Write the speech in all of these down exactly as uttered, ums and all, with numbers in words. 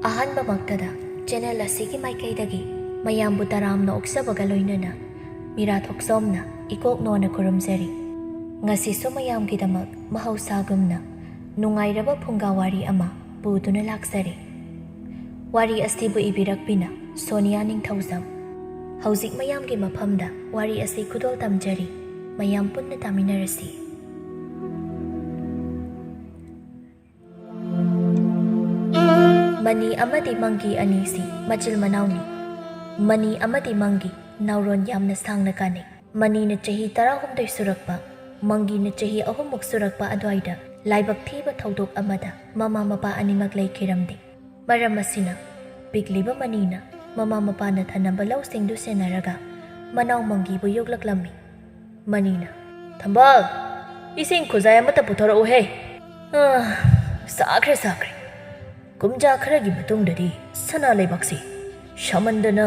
ꯑꯍꯥꯟꯕꯃꯛꯇꯗ channel ꯑꯁꯤꯒꯤ ꯃꯥꯏꯀꯩꯗꯒꯤ ꯃꯌꯥꯝꯕꯨ ꯇꯔꯥꯝꯅ ꯑꯣꯛꯆꯕꯒ ꯂꯣꯏꯅꯅ ꯃꯤꯔꯥ ꯊꯣꯛꯆꯣꯝꯅ ꯏꯀꯣꯛ ꯅꯣꯟꯅ ꯈꯨꯔꯨꯝꯖꯔꯤ꯫ ꯉꯁꯤꯁꯨ ꯃꯌꯥꯝꯒꯤꯗꯃꯛ ꯃꯍꯧꯁꯥꯒꯨꯝꯅ ꯅꯨꯡꯉꯥꯏꯔꯕ ꯐꯨꯡꯒꯥ ꯋꯥꯔꯤ ꯑꯃ ꯄꯨꯗꯨꯅ ꯂꯥꯛꯆꯔꯤ꯫ ꯋꯥꯔꯤ ꯑꯁꯤꯕꯨ ꯏꯕꯤꯔꯛꯄꯤꯅ ꯁꯣꯅꯤꯌꯥ ꯅꯤꯡꯊꯧꯖꯝ꯫ ꯍꯧꯖꯤꯛ ꯃꯌꯥꯝꯒꯤ ꯃꯐꯝꯗ ꯋꯥꯔꯤ ꯑꯁꯤ ꯈꯨꯗꯣꯜ ꯇꯝꯖꯔꯤ꯫ ꯃꯌꯥꯝ ꯄꯨꯟꯅ ꯇꯥꯃꯤꯟꯅꯔꯁꯤ꯫ ꯃꯅꯤ ꯑꯃꯗꯤ ꯃꯪꯒꯤ ꯑꯅꯤꯁꯤ ꯃꯆꯤꯜ ꯃꯅꯥꯎꯅꯤ꯫ ꯃꯅꯤ ꯑꯃꯗꯤ ꯃꯪꯒꯤ ꯅꯥꯎꯔꯣꯟ ꯌꯥꯝꯅ ꯁꯥꯡꯅ ꯀꯥꯟꯅꯩ꯫ ꯃꯅꯤꯅ ꯆꯍꯤ ꯇꯔꯥꯍꯨꯝꯗꯣꯏ ꯁꯨꯔꯛꯄ, ꯃꯪꯒꯤꯅ ꯆꯍꯤ ꯑꯍꯨꯝꯃꯨꯛ ꯁꯨꯔꯛꯄ ꯑꯗꯨꯋꯥꯏꯗ ꯂꯥꯏꯕꯛ ꯊꯤꯕ ꯊꯧꯗꯣꯛ ꯑꯃꯗ ꯃꯃꯥ ꯃꯄꯥ ꯑꯅꯤꯃꯛ ꯂꯩꯈꯤꯔꯝꯗꯦ꯫ ꯃꯔꯝ ꯑꯁꯤꯅ ꯄꯤꯛꯂꯤꯕ ꯃꯅꯤꯅ ꯃꯃꯥ ꯃꯄꯥꯅ ꯊꯅꯝꯕ ꯂꯧꯁꯤꯡꯗꯨ ꯁꯦꯟꯅꯔꯒ ꯃꯅꯥꯎ ꯃꯪꯒꯤꯕꯨ ꯌꯣꯛꯂꯛꯂꯝꯃꯤ꯫ ꯃꯅꯤꯅ, "ꯊꯝꯕꯥꯜ, ꯏꯁꯤꯡ ꯈꯨꯖꯥꯏ ꯑꯃꯠꯇ ꯄꯨꯊꯣꯔꯛꯎꯍꯦ꯫ ꯑꯥ, ꯁꯥꯈ꯭ꯔꯦ, ꯁꯥꯈ꯭ꯔꯦ꯫ ꯀꯨꯝꯖꯥ ꯈꯔꯒꯤ ꯃꯇꯨꯡꯗꯗꯤ ꯁꯅꯥ ꯂꯩꯕꯥꯛꯁꯤ ꯁꯥꯃꯟꯗꯅ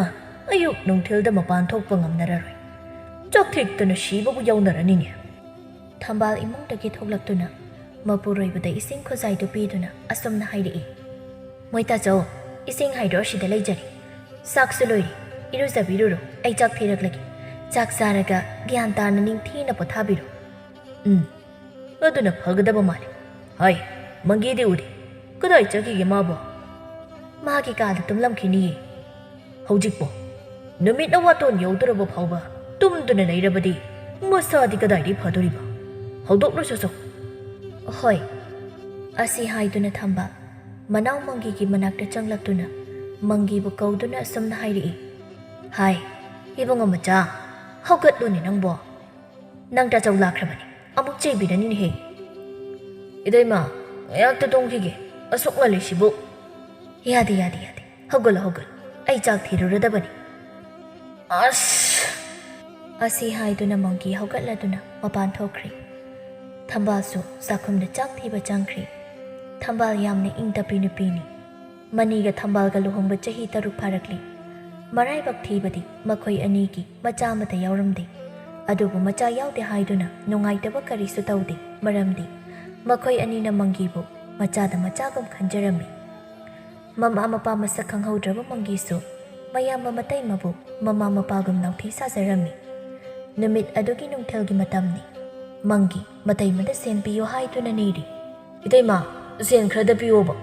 ꯑꯌꯨꯛ ꯅꯨꯡꯊꯤꯜꯗ ꯃꯄꯥꯟ ꯊꯣꯛꯄ ꯉꯝꯅꯔꯔꯣꯏ꯫ ꯆꯥꯛꯊꯤꯛꯇꯅ ꯁꯤꯕꯕꯨ ꯌꯥꯎꯅꯔꯅꯤꯅꯦ꯫" ꯊꯝꯕꯥꯜ ꯏꯃꯨꯡꯗꯒꯤ ꯊꯣꯛꯂꯛꯇꯨꯅ ꯃꯄꯨꯔꯣꯏꯕꯗ ꯏꯁꯤꯡ ꯈꯨꯖꯥꯏꯗꯨ ꯄꯤꯗꯨꯅ ꯑꯁꯨꯝꯅ ꯍꯥꯏꯔꯛꯏ, "ꯃꯣꯏꯇꯥꯆꯧ, ꯏꯁꯤꯡ ꯍꯥꯏꯗꯣ ꯑꯁꯤꯗ ꯂꯩꯖꯔꯦ꯫ ꯆꯥꯛꯁꯨ ꯂꯣꯏꯔꯦ, ꯏꯔꯨꯖꯕꯤꯔꯨꯔꯣ, ꯑꯩ ꯆꯥꯛ ꯊꯤꯔꯛꯂꯒꯦ꯫ ꯆꯥꯛ ꯆꯥꯔꯒ ꯒ꯭ꯌꯥꯟ ꯇꯥꯅ ꯅꯤꯡꯊꯤꯅ ꯄꯣꯊꯥꯕꯤꯔꯣ꯫" "ꯎꯝ, ꯑꯗꯨꯅ ꯐꯒꯗꯕ ꯃꯥꯜꯂꯤ꯫ ꯍꯥꯏ, ꯃꯪꯒꯤꯗꯤ ꯎꯗꯦ꯫ ꯀꯗꯥꯏ ꯆꯠꯈꯤꯒꯦ ꯃꯥꯕꯣ?" "ꯃꯥꯒꯤ ꯀꯥꯗ ꯇꯨꯝꯂꯝꯈꯤꯅꯤꯌꯦ꯫" "ꯍꯧꯖꯤꯛꯄꯣ? ꯅꯨꯃꯤꯠꯅ ꯋꯥꯇꯣꯟ ꯌꯧꯗꯣꯔꯕ ꯐꯥꯎꯕ ꯇꯨꯝꯗꯨꯅ ꯂꯩꯔꯕꯗꯤ ꯃꯁꯥꯗꯤ ꯀꯗꯥꯏꯗꯒꯤ ꯐꯗꯣꯔꯤꯕ? ꯍꯧꯗꯣꯛꯂꯨ ꯁꯠ ꯁꯠ꯫" "ꯍꯣꯏ꯫" ꯑꯁꯤ ꯍꯥꯏꯗꯨꯅ ꯊꯝꯕꯥꯜ ꯃꯅꯥꯎ ꯃꯪꯒꯤꯒꯤ ꯃꯅꯥꯛꯇ ꯆꯪꯂꯛꯇꯨꯅ ꯃꯪꯒꯤꯕꯨ ꯀꯧꯗꯨꯅ ꯑꯁꯨꯝꯅ ꯍꯥꯏꯔꯛꯏ, "ꯍꯥꯏ, ꯏꯕꯨꯡꯉꯣ ꯃꯆꯥ, ꯍꯧꯒꯠꯂꯨꯅꯦ ꯅꯪꯕꯣ꯫ ꯅꯪ ꯇꯥꯆꯧ ꯂꯥꯛꯈ꯭ꯔꯕꯅꯤ, ꯑꯃꯨꯛ ꯆꯩꯕꯤꯔꯅꯤꯅꯦꯍꯦ꯫" "ꯏꯇꯩꯃ, ꯉꯥꯏꯍꯥꯛꯇ ꯇꯨꯝꯈꯤꯒꯦ, ꯑꯁꯨꯛ ꯉꯜꯂꯤꯁꯤꯕꯨ꯫" "ꯌꯥꯗꯦ, ꯌꯥꯗꯦ, ꯌꯥꯗꯦ꯫ ꯍꯧꯒꯠꯂꯣ, ꯍꯧꯒꯠꯂꯣ꯫ ꯑꯩ ꯆꯥꯛ ꯊꯤꯔꯨꯔꯗꯕꯅꯤ꯫" "ꯑꯁ!" ꯑꯁꯤ ꯍꯥꯏꯗꯨꯅ ꯃꯪꯒꯤ ꯍꯧꯒꯠꯂꯗꯨꯅ ꯃꯄꯥꯟ ꯊꯣꯛꯈ꯭ꯔꯦ꯫ ꯊꯝꯕꯥꯜꯁꯨ ꯆꯥꯛꯈꯨꯝꯗ ꯆꯥꯛ ꯊꯤꯕ ꯆꯪꯈ꯭ꯔꯦ꯫ ꯊꯝꯕꯥꯜ ꯌꯥꯝꯅ ꯏꯪ ꯇꯞꯄꯤ ꯅꯨꯄꯤꯅꯤ꯫ ꯃꯅꯤꯒ ꯊꯝꯕꯥꯜꯒ ꯂꯨꯍꯣꯡꯕ ꯆꯍꯤ ꯇꯔꯨꯛ ꯐꯥꯔꯛꯂꯤ꯫ ꯃꯔꯥꯏꯕꯛ ꯊꯤꯕꯗꯤ ꯃꯈꯣꯏ ꯑꯅꯤꯒꯤ ꯃꯆꯥ ꯑꯃꯠꯇ ꯌꯥꯎꯔꯝꯗꯦ꯫ ꯑꯗꯨꯕꯨ ꯃꯆꯥ ꯌꯥꯎꯗꯦ ꯍꯥꯏꯗꯨꯅ ꯅꯨꯡꯉꯥꯏꯇꯕ ꯀꯔꯤꯁꯨ ꯇꯧꯗꯦ, ꯃꯔꯝꯗꯤ ꯃꯈꯣꯏ ꯑꯅꯤꯅ ꯃꯪꯒꯤꯕꯨ ꯃꯆꯥꯗ ꯃꯆꯥꯒꯨꯝ ꯈꯟꯖꯔꯝꯃꯤ꯫ ꯃꯃꯥ ꯃꯄꯥ ꯃꯁꯛ ꯈꯪꯍꯧꯗ꯭ꯔꯕ ꯃꯪꯒꯤꯁꯨ ꯃꯌꯥꯝꯕ ꯃꯇꯩꯃꯕꯨ ꯃꯃꯥ ꯃꯄꯥꯒꯨꯝ ꯅꯥꯎꯊꯤ ꯁꯥꯖꯔꯝꯃꯤ꯫ ꯅꯨꯃꯤꯠ ꯑꯗꯨꯒꯤ ꯅꯨꯡꯊꯤꯜꯒꯤ ꯃꯇꯝꯅꯤ꯫ ꯃꯪꯒꯤ ꯃꯇꯩꯃꯗ ꯁꯦꯟ ꯄꯤꯌꯨ ꯍꯥꯏꯗꯨꯅ ꯅꯤꯔꯤ꯫ "ꯏꯇꯩꯃ, ꯁꯦꯟ ꯈꯔꯗ ꯄꯤꯌꯣꯕ꯫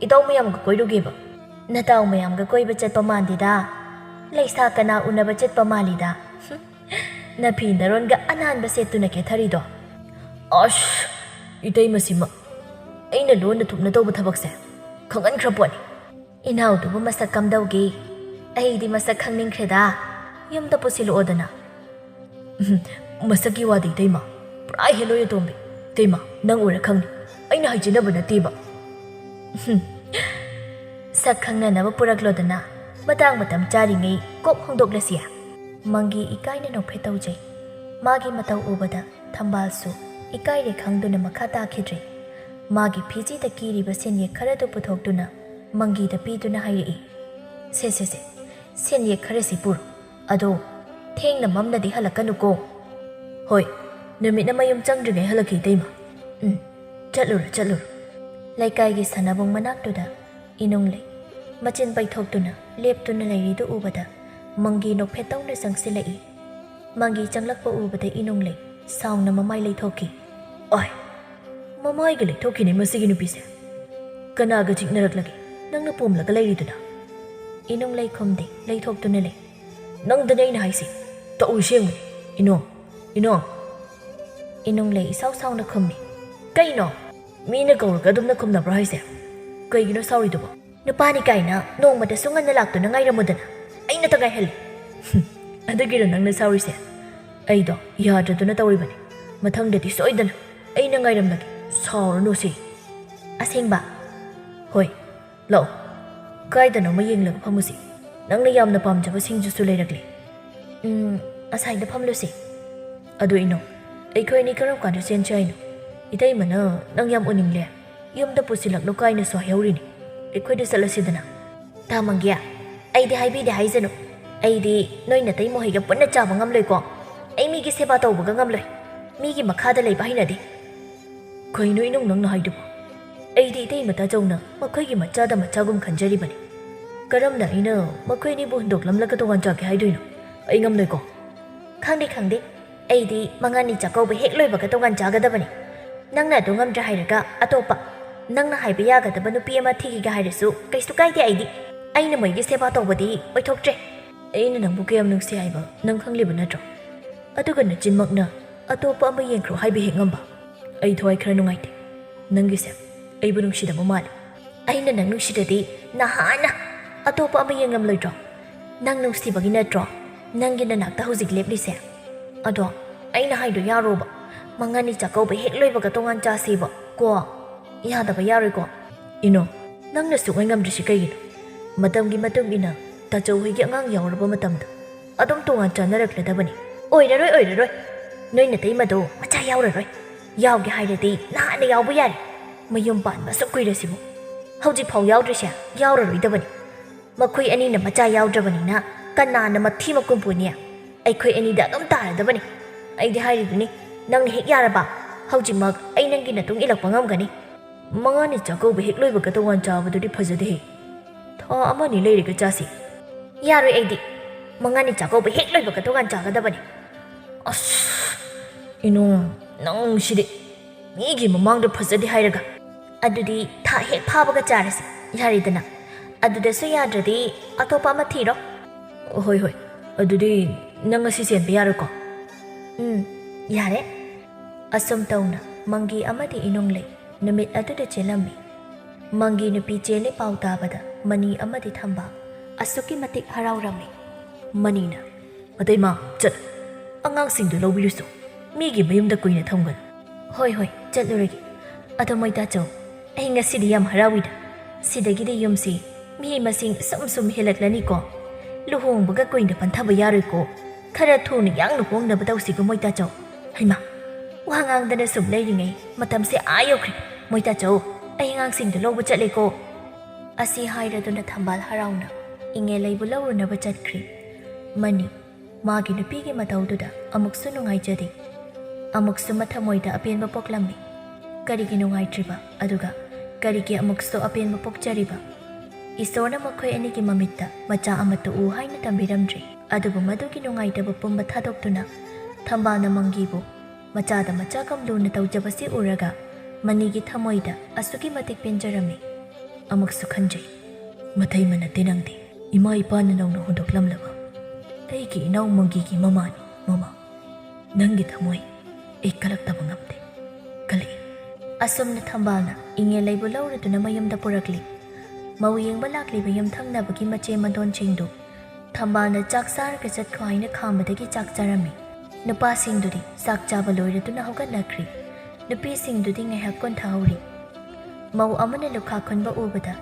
ꯏꯇꯥꯎ ꯃꯌꯥꯝꯒ ꯀꯣꯏꯔꯨꯒꯦꯕ꯫" "ꯅꯇꯥꯎ ꯃꯌꯥꯝꯒ ꯀꯣꯏꯕ ꯆꯠꯄ ꯃꯥꯟꯗꯦꯗ꯫ ꯂꯩꯁꯥ ꯀꯅꯥ ꯎꯅꯕ ꯆꯠꯄ ꯃꯥꯜꯂꯤꯗ꯫ ꯍꯨꯝ, ꯅꯐꯤ ꯅꯔꯣꯟꯒ ꯑꯅꯥꯟꯕ ꯁꯦꯠꯇꯨꯅ ꯀꯦꯊꯔꯤꯗꯣ꯫" "ꯑꯁ, ꯏꯇꯩꯃꯁꯤꯃ ꯑꯩꯅ ꯂꯣꯟꯅ ꯊꯨꯞꯅ ꯇꯧꯕ ꯊꯕꯛꯁꯦ ꯈꯪꯍꯟꯈ꯭ꯔ ꯄꯣꯠꯅꯤ꯫" "ꯏꯅꯥꯎꯗꯨꯕꯨ ꯃꯁꯛ ꯀꯝꯗꯧꯒꯦ? ꯑꯩꯗꯤ ꯃꯁꯛ ꯈꯪꯅꯤꯡꯈ꯭ꯔꯦꯗ꯫ ꯌꯨꯝꯗ ꯄꯨꯁꯤꯜꯂꯛꯑꯣꯗꯅ꯫" "ꯎꯝ, ꯃꯁꯛꯀꯤ ꯋꯥꯗꯤ ꯏꯇꯩꯃ, ꯄꯨꯔꯥ ꯍꯦꯜꯂꯣꯏ ꯑꯇꯣꯝꯕꯤ꯫ ꯏꯇꯩꯃ, ꯅꯪ ꯎꯔ ꯈꯪꯅꯤ꯫ ꯑꯩꯅ ꯍꯥꯏꯖꯤꯟꯅꯕ ꯅꯠꯇꯦꯕ꯫" "ꯎꯝ, ꯁꯛ ꯈꯪꯅꯅꯕ ꯄꯨꯔꯛꯂꯣꯗꯅ, ꯃꯇꯥꯡ ꯃꯇꯝ ꯆꯥꯔꯤꯉꯩ ꯀꯣꯛ ꯍꯣꯡꯗꯣꯛꯂꯁꯤ꯫" ꯃꯪꯒꯤ ꯏꯀꯥꯏꯅ ꯅꯣꯛꯐꯦꯠ ꯇꯧꯖꯩ꯫ ꯃꯥꯒꯤ ꯃꯇꯧ ꯎꯕꯗ ꯊꯝꯕꯥꯜꯁꯨ ꯏꯀꯥꯏꯔꯦ ꯈꯪꯗꯨꯅ ꯃꯈꯥ ꯇꯥꯈꯤꯗ꯭ꯔꯦ꯫ ꯃꯥꯒꯤ ꯐꯤꯖꯤꯗ ꯀꯤꯔꯤꯕ ꯁꯦꯟꯌꯦꯛ ꯈꯔꯗꯨ ꯄꯨꯊꯣꯛꯇꯨꯅ ꯃꯪꯒꯤꯗ ꯄꯤꯗꯨꯅ ꯍꯥꯏꯔꯛꯏ, "ꯁꯦ, ꯁꯦ, ꯁꯦ, ꯁꯦꯟꯌꯦꯛ ꯈꯔꯁꯤ ꯄꯨꯔꯣ꯫ ꯑꯗꯣ ꯊꯦꯡꯅ ꯃꯝꯅꯗꯤ ꯍꯜꯂꯛꯀꯅꯨꯀꯣ꯫" "ꯍꯣꯏ, ꯅꯨꯃꯤꯠꯅ ꯃꯌꯨꯝ ꯆꯪꯗ꯭ꯔꯤꯉꯩ ꯍꯜꯂꯛꯀꯦ, ꯏꯇꯩꯃ꯫ ꯎꯝ, ꯆꯠꯂꯨꯔꯣ, ꯆꯠꯂꯨꯔꯣ꯫" ꯂꯩꯀꯥꯏꯒꯤ ꯁꯥꯟꯅꯕꯨꯡ ꯃꯅꯥꯛꯇꯨꯗ ꯏꯅꯨꯡ ꯂꯩ꯫ ꯃꯆꯤꯟ ꯄꯩꯊꯣꯛꯇꯨꯅ ꯂꯦꯞꯇꯨꯅ ꯂꯩꯔꯤꯗꯨ ꯎꯕꯗ ꯃꯪꯒꯤ ꯅꯣꯛꯐꯦꯠ ꯇꯧꯅ ꯆꯪꯁꯤꯜꯂꯛꯏ꯫ ꯃꯪꯒꯤ ꯆꯪꯂꯛꯄ ꯎꯕꯗ ꯏꯅꯨꯡ ꯂꯩ ꯁꯥꯎꯅ ꯃꯃꯥꯏ ꯂꯩꯊꯣꯛꯈꯤ꯫ "ꯑꯣꯏ, ꯃꯃꯥꯏꯒ ꯂꯩꯊꯣꯛꯈꯤꯅꯦ ꯃꯁꯤꯒꯤ ꯅꯨꯄꯤꯁꯦ꯫ ꯀꯅꯥꯒ ꯆꯤꯛꯅꯔꯛꯂꯒꯦ? ꯅꯪꯅ ꯄꯣꯝꯂꯒ ꯂꯩꯔꯤꯗꯨꯅ?" ꯏꯅꯨꯡ ꯂꯩ ꯈꯨꯝꯗꯦ, ꯂꯩꯊꯣꯛꯇꯨꯅ ꯂꯩ꯫ "ꯅꯪꯗꯅꯦ ꯑꯩꯅ ꯍꯥꯏꯁꯦ꯫ ꯇꯧꯔꯤꯁꯦ ꯌꯦꯡꯉꯨꯅꯦ꯫ ꯏꯅꯣ, ꯏꯅꯣ꯫" ꯏꯅꯨꯡ ꯂꯩ ꯏꯁꯥꯎ ꯁꯥꯎꯅ ꯈꯨꯝꯃꯤ꯫ "ꯀꯩꯅꯣ? ꯃꯤꯅ ꯀꯧꯔꯒ ꯑꯗꯨꯝꯅ ꯈꯨꯝꯅꯕ꯭ꯔꯣ ꯍꯥꯏꯁꯦ? ꯀꯩꯒꯤꯅꯣ ꯁꯥꯎꯔꯤꯗꯨꯕꯣ? ꯅꯨꯄꯥꯅꯤ ꯀꯥꯏꯅ ꯅꯣꯡꯃꯇꯁꯨ ꯉꯟꯅ ꯂꯥꯛꯇꯨꯅ ꯉꯥꯏꯔꯝꯃꯨꯗꯅ꯫ ꯑꯩꯅ ꯇꯉꯥꯏꯍꯜꯂꯤ꯫" "ꯍꯨꯝ, ꯑꯗꯨꯒꯤꯔꯣ ꯅꯪꯅ ꯁꯥꯎꯔꯤꯁꯦ? ꯑꯩꯗꯣ ꯌꯥꯗ꯭ꯔꯗꯨꯅ ꯇꯧꯔꯤꯕꯅꯤ꯫ ꯃꯊꯪꯗꯗꯤ ꯁꯣꯏꯗꯅ ꯑꯩꯅ ꯉꯥꯏꯔꯝꯂꯒꯦ꯫ ꯁꯥꯎꯔꯅꯨꯁꯦ꯫" "ꯑꯁꯦꯡꯕ?" "ꯍꯣꯏ꯫ ꯂꯥꯛꯑꯣ, ꯀꯥꯏꯗꯅꯣꯃ ꯌꯦꯡꯂꯒ ꯐꯝꯃꯨꯁꯤ꯫ ꯅꯪꯅ ꯌꯥꯝꯅ ꯄꯥꯝꯖꯕ ꯁꯤꯡꯖꯨꯁꯨ ꯂꯩꯔꯛꯂꯦ꯫" "ꯎꯝ, ꯑꯁꯥꯏꯗ ꯐꯝꯂꯨꯁꯤ꯫" "ꯑꯗꯨ ꯏꯅꯣ, ꯑꯩꯈꯣꯏ ꯑꯅꯤ ꯀꯔꯝ ꯀꯥꯟꯗ ꯆꯦꯟꯁꯤ ꯍꯥꯏꯅꯣ? ꯏꯇꯩꯃꯅ ꯅꯪ ꯌꯥꯝ ꯎꯅꯤꯡꯂꯦ, ꯌꯨꯝꯗ ꯄꯨꯁꯤꯜꯂꯛꯂꯣ ꯀꯥꯏꯅꯁꯨ ꯍꯥꯏꯍꯧꯔꯤꯅꯤ꯫ ꯑꯩꯈꯣꯏꯗ ꯆꯠꯂꯁꯤꯗꯅ꯫" "ꯇꯥ ꯃꯪꯒꯤ, ꯑꯩꯗꯤ ꯍꯥꯏꯕꯤꯗꯦ ꯍꯥꯏꯖꯅꯨ꯫ ꯑꯩꯗꯤ ꯅꯣꯏ ꯅꯇꯩ ꯃꯈꯣꯏꯒ ꯄꯨꯟꯅ ꯆꯥꯕ ꯉꯝꯂꯣꯏꯀꯣ꯫ ꯑꯩ ꯃꯤꯒꯤ ꯁꯦꯕꯥ ꯇꯧꯕꯒ ꯉꯝꯂꯣꯏ꯫ ꯃꯤꯒꯤ ꯃꯈꯥꯗ ꯂꯩꯕ ꯍꯩꯅꯗꯦ꯫" "ꯀꯩꯅꯣ ꯏꯅꯨꯡ ꯅꯪꯅ ꯍꯥꯏꯗꯨꯕꯣ? ꯑꯩꯗꯤ ꯏꯇꯩꯃ ꯇꯥꯆꯧꯅ ꯃꯈꯣꯏꯒꯤ ꯃꯆꯥꯗ ꯃꯆꯥꯒꯨꯝ ꯈꯟꯖꯔꯤꯕꯅꯤ꯫ ꯀꯔꯝꯅ ꯑꯩꯅ ꯃꯈꯣꯏ ꯑꯅꯤꯕꯨ ꯍꯨꯟꯗꯣꯛꯂꯝꯂꯒ ꯇꯣꯉꯥꯟ ꯆꯥꯒꯦ ꯍꯥꯏꯗꯣꯏꯅꯣ? ꯑꯩ ꯉꯝꯂꯣꯏꯀꯣ꯫ ꯈꯪꯗꯦ, ꯈꯪꯗꯦ꯫ ꯑꯩꯗꯤ ꯃꯉꯥꯅꯤ ꯆꯥꯛꯀꯧꯕ ꯍꯦꯛ ꯂꯣꯏꯕꯒ ꯇꯣꯉꯥꯟ ꯆꯥꯒꯗꯕꯅꯤ꯫ ꯅꯪꯅ ꯑꯗꯨ ꯉꯝꯗ꯭ꯔꯦ ꯍꯥꯏꯔꯒ ꯑꯇꯣꯞꯄ, ꯅꯪꯅ ꯍꯥꯏꯕ ꯌꯥꯒꯗꯕ ꯅꯨꯄꯤ ꯑꯃ ꯊꯤꯈꯤꯒꯦ ꯍꯥꯏꯔꯁꯨ ꯀꯩꯁꯨ ꯀꯥꯏꯗꯦ꯫ ꯑꯩꯗꯤ, ꯑꯩꯅ ꯃꯣꯏꯒꯤ ꯁꯦꯕꯥ ꯇꯧꯕꯗꯤ ꯑꯣꯏꯊꯣꯛꯇ꯭ꯔꯦ꯫ ꯑꯩꯅ ꯅꯪꯕꯨ ꯀꯌꯥꯝ ꯅꯨꯡꯁꯤ ꯍꯥꯏꯕ ꯅꯪ ꯈꯪꯂꯤꯕ ꯅꯠꯇ꯭ꯔꯣ? ꯑꯗꯨꯒ ꯅꯆꯤꯟꯃꯛꯅ ꯑꯇꯣꯞꯄ ꯑꯃ ꯌꯦꯡꯈ꯭ꯔꯣ ꯍꯥꯏꯕ ꯍꯦꯛ ꯉꯝꯕ? ꯑꯩ ꯊꯋꯥꯏ ꯈꯔ ꯅꯨꯡꯉꯥꯏꯇꯦ꯫ ꯅꯪꯒꯤꯁꯦ ꯑꯩꯕꯨ ꯅꯨꯡꯁꯤꯗꯕ ꯃꯥꯜꯂꯤ꯫ ꯑꯩꯅ ꯅꯪ ꯅꯨꯡꯁꯤꯔꯗꯤ ꯅꯍꯥꯟꯅ ꯑꯇꯣꯞꯄ ꯑꯃ ꯌꯦꯡꯂꯝꯂꯣꯏꯗ꯭ꯔꯣ? ꯅꯪ ꯅꯨꯡꯁꯤꯕꯒꯤ ꯅꯠꯇ꯭ꯔꯣ ꯅꯪꯒꯤ ꯅꯅꯥꯛꯇ ꯍꯧꯖꯤꯛ ꯂꯦꯞꯂꯤꯁꯦ? ꯑꯗꯣ ꯑꯩꯅ ꯍꯥꯏꯗꯣ ꯌꯥꯔꯣꯕ꯫ ꯃꯉꯥꯅꯤ ꯆꯥꯛꯀꯧꯕ ꯍꯦꯛ ꯂꯣꯏꯕꯒ ꯇꯣꯉꯥꯟ ꯆꯥꯁꯦꯕ ꯀꯣ꯫ ꯌꯥꯗꯕ ꯌꯥꯔꯣꯏꯀꯣ꯫ ꯏꯅꯣ, ꯅꯪꯅ ꯁꯨꯛꯉꯥꯏ ꯉꯝꯗ꯭ꯔꯤꯁꯤ ꯀꯩꯒꯤꯅꯣ? ꯃꯇꯝꯒꯤ ꯃꯇꯨꯡ ꯏꯟꯅ ꯇꯥꯆꯧ ꯍꯣꯏꯒꯤ ꯑꯉꯥꯡ ꯌꯥꯎꯔꯕ ꯃꯇꯝꯗ ꯑꯗꯨꯝ ꯇꯣꯉꯥꯟ ꯆꯥꯅꯔꯛꯂꯗꯕꯅꯤ꯫ ꯑꯣꯏꯔꯔꯣꯏ, ꯑꯣꯏꯔꯔꯣꯏ꯫ ꯅꯣꯏ ꯅꯇꯩꯃꯗꯣ ꯃꯆꯥ ꯌꯥꯎꯔꯔꯣꯏ꯫ ꯌꯥꯎꯒꯦ ꯍꯥꯏꯔꯗꯤ ꯅꯍꯥꯟꯅ ꯌꯥꯎꯕ ꯌꯥꯔꯦ꯫ ꯃꯌꯨꯝ ꯄꯥꯟꯕ ꯑꯁꯨꯛ ꯀꯨꯏꯔꯁꯤꯕꯨ ꯍꯧꯖꯤꯛꯐꯥꯎ ꯌꯥꯎꯗ꯭ꯔꯤꯁꯦ ꯌꯥꯎꯔꯔꯣꯏꯗꯕꯅꯤ꯫ ꯃꯈꯣꯏ ꯑꯅꯤꯅ ꯃꯆꯥ ꯌꯥꯎꯗ꯭ꯔꯕꯅꯤꯅ ꯀꯅꯥꯅ ꯃꯊꯤ ꯃꯀꯨꯝ ꯄꯨꯅꯤ? ꯑꯩꯈꯣꯏ ꯑꯅꯤꯗ ꯑꯗꯨꯝ ꯇꯥꯔꯗꯕꯅꯤ꯫ ꯑꯩꯗꯤ ꯍꯥꯏꯔꯤꯗꯨꯅꯤ, ꯅꯪꯅ ꯍꯦꯛ ꯌꯥꯔꯕ, ꯍꯧꯖꯤꯛꯃꯛ ꯑꯩ ꯅꯪꯒꯤ ꯅꯇꯨꯡ ꯏꯜꯂꯛꯄ ꯉꯝꯒꯅꯤ꯫ ꯃꯉꯥꯅꯤ ꯆꯥꯛꯀꯧꯕ ꯍꯦꯛ ꯂꯣꯏꯕꯒ ꯇꯣꯉꯥꯟ ꯆꯥꯕꯗꯨꯗꯤ ꯐꯖꯗꯦꯍꯦ꯫ ꯊꯥ ꯑꯃꯅꯤ ꯂꯩꯔꯒ ꯆꯥꯁꯤ꯫ ꯌꯥꯔꯣꯏ ꯑꯩꯗꯤ꯫ ꯃꯉꯥꯅꯤ ꯆꯥꯛꯀꯧꯕ ꯍꯦꯛ ꯂꯣꯏꯕꯒ ꯇꯣꯉꯥꯟ ꯆꯥꯒꯗꯕꯅꯤ꯫ ꯑꯁ, ꯏꯅꯨꯡ, ꯅꯪ ꯁꯤꯗꯤ꯫ ꯃꯤꯒꯤ ꯃꯃꯥꯡꯗ ꯐꯖꯗꯦ ꯍꯥꯏꯔꯒ꯫ ꯑꯗꯨꯗꯤ ꯊꯥ ꯍꯦꯛ ꯐꯥꯕꯒ ꯆꯥꯔꯁꯤ꯫ ꯌꯥꯔꯦꯗꯅ꯫ ꯑꯗꯨꯗꯁꯨ ꯌꯥꯗ꯭ꯔꯗꯤ ꯑꯇꯣꯞꯄ ꯑꯃ ꯊꯤꯔꯣ꯫ ꯍꯣꯏ, ꯍꯣꯏ꯫ ꯑꯗꯨꯗꯤ ꯅꯪ ꯉꯁꯤ ꯆꯦꯟꯕ ꯌꯥꯔꯣꯏꯀꯣ? ꯎꯝ, ꯌꯥꯔꯦ꯫ ꯑꯁꯨꯝ ꯇꯧꯅ ꯃꯪꯒꯤ ꯑꯃꯗꯤ ꯏꯅꯨꯡ ꯂꯩ ꯅꯨꯃꯤꯠ ꯑꯗꯨꯗ ꯆꯦꯜꯂꯝꯃꯤ꯫ ꯃꯪꯒꯤ ꯅꯨꯄꯤ ꯆꯦꯜꯂꯤ ꯄꯥꯎ ꯇꯥꯕꯗ ꯃꯅꯤ ꯑꯃꯗꯤ ꯊꯝꯕꯥꯜ ꯑꯁꯨꯛꯀꯤ ꯃꯇꯤꯛ ꯍꯔꯥꯎꯔꯝꯃꯤ꯫ ꯃꯅꯤꯅ, "ꯑꯇꯩꯃ, ꯆꯠ꯫ ꯑꯉꯥꯡꯁꯤꯡꯗꯨ ꯂꯧꯕꯤꯔꯨꯁꯨ꯫ ꯃꯤꯒꯤ ꯃꯌꯨꯝꯗ ꯀꯨꯏꯅ ꯊꯝꯒꯅꯨ꯫" "ꯍꯣꯏ, ꯍꯣꯏ, ꯆꯠꯂꯨꯔꯒꯦ꯫ ꯑꯗꯣ ꯃꯣꯏꯇꯥꯆꯧ, ꯑꯩ ꯉꯁꯤꯗꯤ ꯌꯥꯝ ꯍꯔꯥꯎꯏꯗ꯫ ꯁꯤꯗꯒꯤꯗꯤ ꯌꯨꯝꯁꯤ ꯃꯤ ꯃꯁꯤꯡ ꯁꯨꯝ ꯁꯨꯝ ꯍꯦꯜꯂꯛꯂꯅꯤꯀꯣ꯫ ꯂꯨꯍꯣꯡꯕꯒ ꯀꯨꯏꯅ ꯄꯟꯊꯕ ꯌꯥꯔꯣꯏꯀꯣ꯫ ꯈꯔ ꯊꯨꯅ ꯌꯥꯡꯅ ꯍꯣꯡꯅꯕ ꯇꯧꯁꯤꯀꯣ ꯃꯣꯏꯇꯥꯆꯧ꯫ ꯍꯩꯃꯥ, ꯋꯥ ꯉꯥꯡꯗꯅ ꯁꯨꯝ ꯂꯩꯔꯤꯉꯩ ꯃꯇꯝꯁꯦ ꯑꯥ ꯌꯧꯈ꯭ꯔꯦ꯫ ꯃꯣꯏꯇꯥꯆꯧ, ꯑꯩ ꯑꯉꯥꯡꯁꯤꯡꯗꯨ ꯂꯧꯕ ꯆꯠꯂꯦꯀꯣ꯫" ꯑꯁꯤ ꯍꯥꯏꯔꯗꯨꯅ ꯊꯝꯕꯥꯜ ꯍꯔꯥꯎꯅ ꯏꯉꯦꯂꯩꯕꯨ ꯂꯧꯔꯨꯅꯕ ꯆꯠꯈ꯭ꯔꯤ꯫ ꯃꯅꯤ ꯃꯥꯒꯤ ꯅꯨꯄꯤꯒꯤ ꯃꯇꯧꯗꯨꯗ ꯑꯃꯨꯛꯁꯨ ꯅꯨꯡꯉꯥꯏꯖꯗꯦ, ꯑꯃꯨꯛꯁꯨ ꯃꯊꯃꯣꯏꯗ ꯑꯄꯦꯟꯕ ꯄꯣꯛꯂꯝꯃꯤ꯫ ꯀꯔꯤꯒꯤ ꯅꯨꯡꯉꯥꯏꯇ꯭ꯔꯤꯕ? ꯑꯗꯨꯒ ꯀꯔꯤꯒꯤ ꯑꯃꯨꯛꯁꯨ ꯑꯄꯦꯟꯕ ꯄꯣꯛꯆꯔꯤꯕ? ꯏꯁꯣꯔꯅ ꯃꯈꯣꯏ ꯑꯅꯤꯒꯤ ꯃꯃꯤꯠꯇ ꯃꯆꯥ ꯑꯃꯠꯇ ꯎ ꯍꯥꯏꯅ ꯇꯝꯕꯤꯔꯝꯗ꯭ꯔꯤ꯫ ꯑꯗꯨꯕꯨ ꯃꯗꯨꯒꯤ ꯅꯨꯡꯉꯥꯏꯇꯕ ꯄꯨꯝꯕ ꯊꯥꯗꯣꯛꯇꯨꯅ ꯊꯝꯕꯥꯜꯅ ꯃꯪꯒꯤꯕꯨ ꯃꯆꯥꯗ ꯃꯆꯥ ꯀꯝ ꯂꯨꯅ ꯇꯧꯖꯕꯁꯤ ꯎꯔꯒ ꯃꯅꯤꯒꯤ ꯊꯃꯣꯏꯗ ꯑꯁꯨꯛꯀꯤ ꯃꯇꯤꯛ ꯄꯦꯟꯖꯔꯝꯃꯤ꯫ ꯑꯃꯨꯛꯁꯨ ꯈꯟꯖꯩ, "ꯃꯇꯩ ꯃꯅꯠꯇꯦ ꯅꯪꯗꯤ꯫ ꯏꯃꯥ ꯏꯄꯥꯅ ꯅꯧꯅ ꯍꯨꯟꯗꯣꯛꯂꯝꯂꯕ ꯑꯩꯒꯤ ꯏꯅꯥꯎ ꯃꯪꯒꯤꯒꯤ ꯃꯃꯥꯅꯤ, ꯃꯃꯥ꯫ ꯅꯪꯒꯤ ꯊꯃꯣꯏ ꯑꯩ ꯀꯜꯂꯛꯇꯕ ꯉꯝꯗꯦ, ꯀꯜꯂꯛꯏ꯫" ꯑꯁꯨꯝꯅ ꯊꯝꯕꯥꯜꯅ ꯏꯉꯦꯜ ꯂꯩꯕꯨ ꯂꯧꯔꯗꯨꯅ ꯃꯌꯨꯝꯗ ꯄꯨꯔꯛꯂꯤ꯫ ꯃꯧ ꯌꯦꯡꯕ ꯂꯥꯛꯂꯤꯕ ꯌꯨꯝꯊꯪꯅꯕꯒꯤ ꯃꯆꯦ ꯃꯗꯣꯟꯁꯤꯡꯗꯨ ꯊꯝꯕꯥꯜꯅ ꯆꯥꯛ ꯆꯥꯔꯒ ꯆꯠꯈꯣ ꯍꯥꯏꯅ ꯈꯥꯝꯕꯗꯒꯤ ꯆꯥꯛ ꯆꯥꯔꯝꯃꯤ꯫ ꯅꯨꯄꯥꯁꯤꯡꯗꯨꯗꯤ ꯆꯥꯛ ꯆꯥꯕ ꯂꯣꯏꯔꯗꯨꯅ ꯍꯧꯒꯠꯅꯈ꯭ꯔꯤ꯫ ꯅꯨꯄꯤꯁꯤꯡꯗꯨꯗꯤ ꯉꯥꯏꯍꯥꯛ ꯀꯣꯟꯊꯍꯧꯔꯤ꯫ ꯃꯧ ꯑꯃꯅ ꯂꯨꯈꯥ ꯈꯨꯟꯕ ꯎꯕꯗ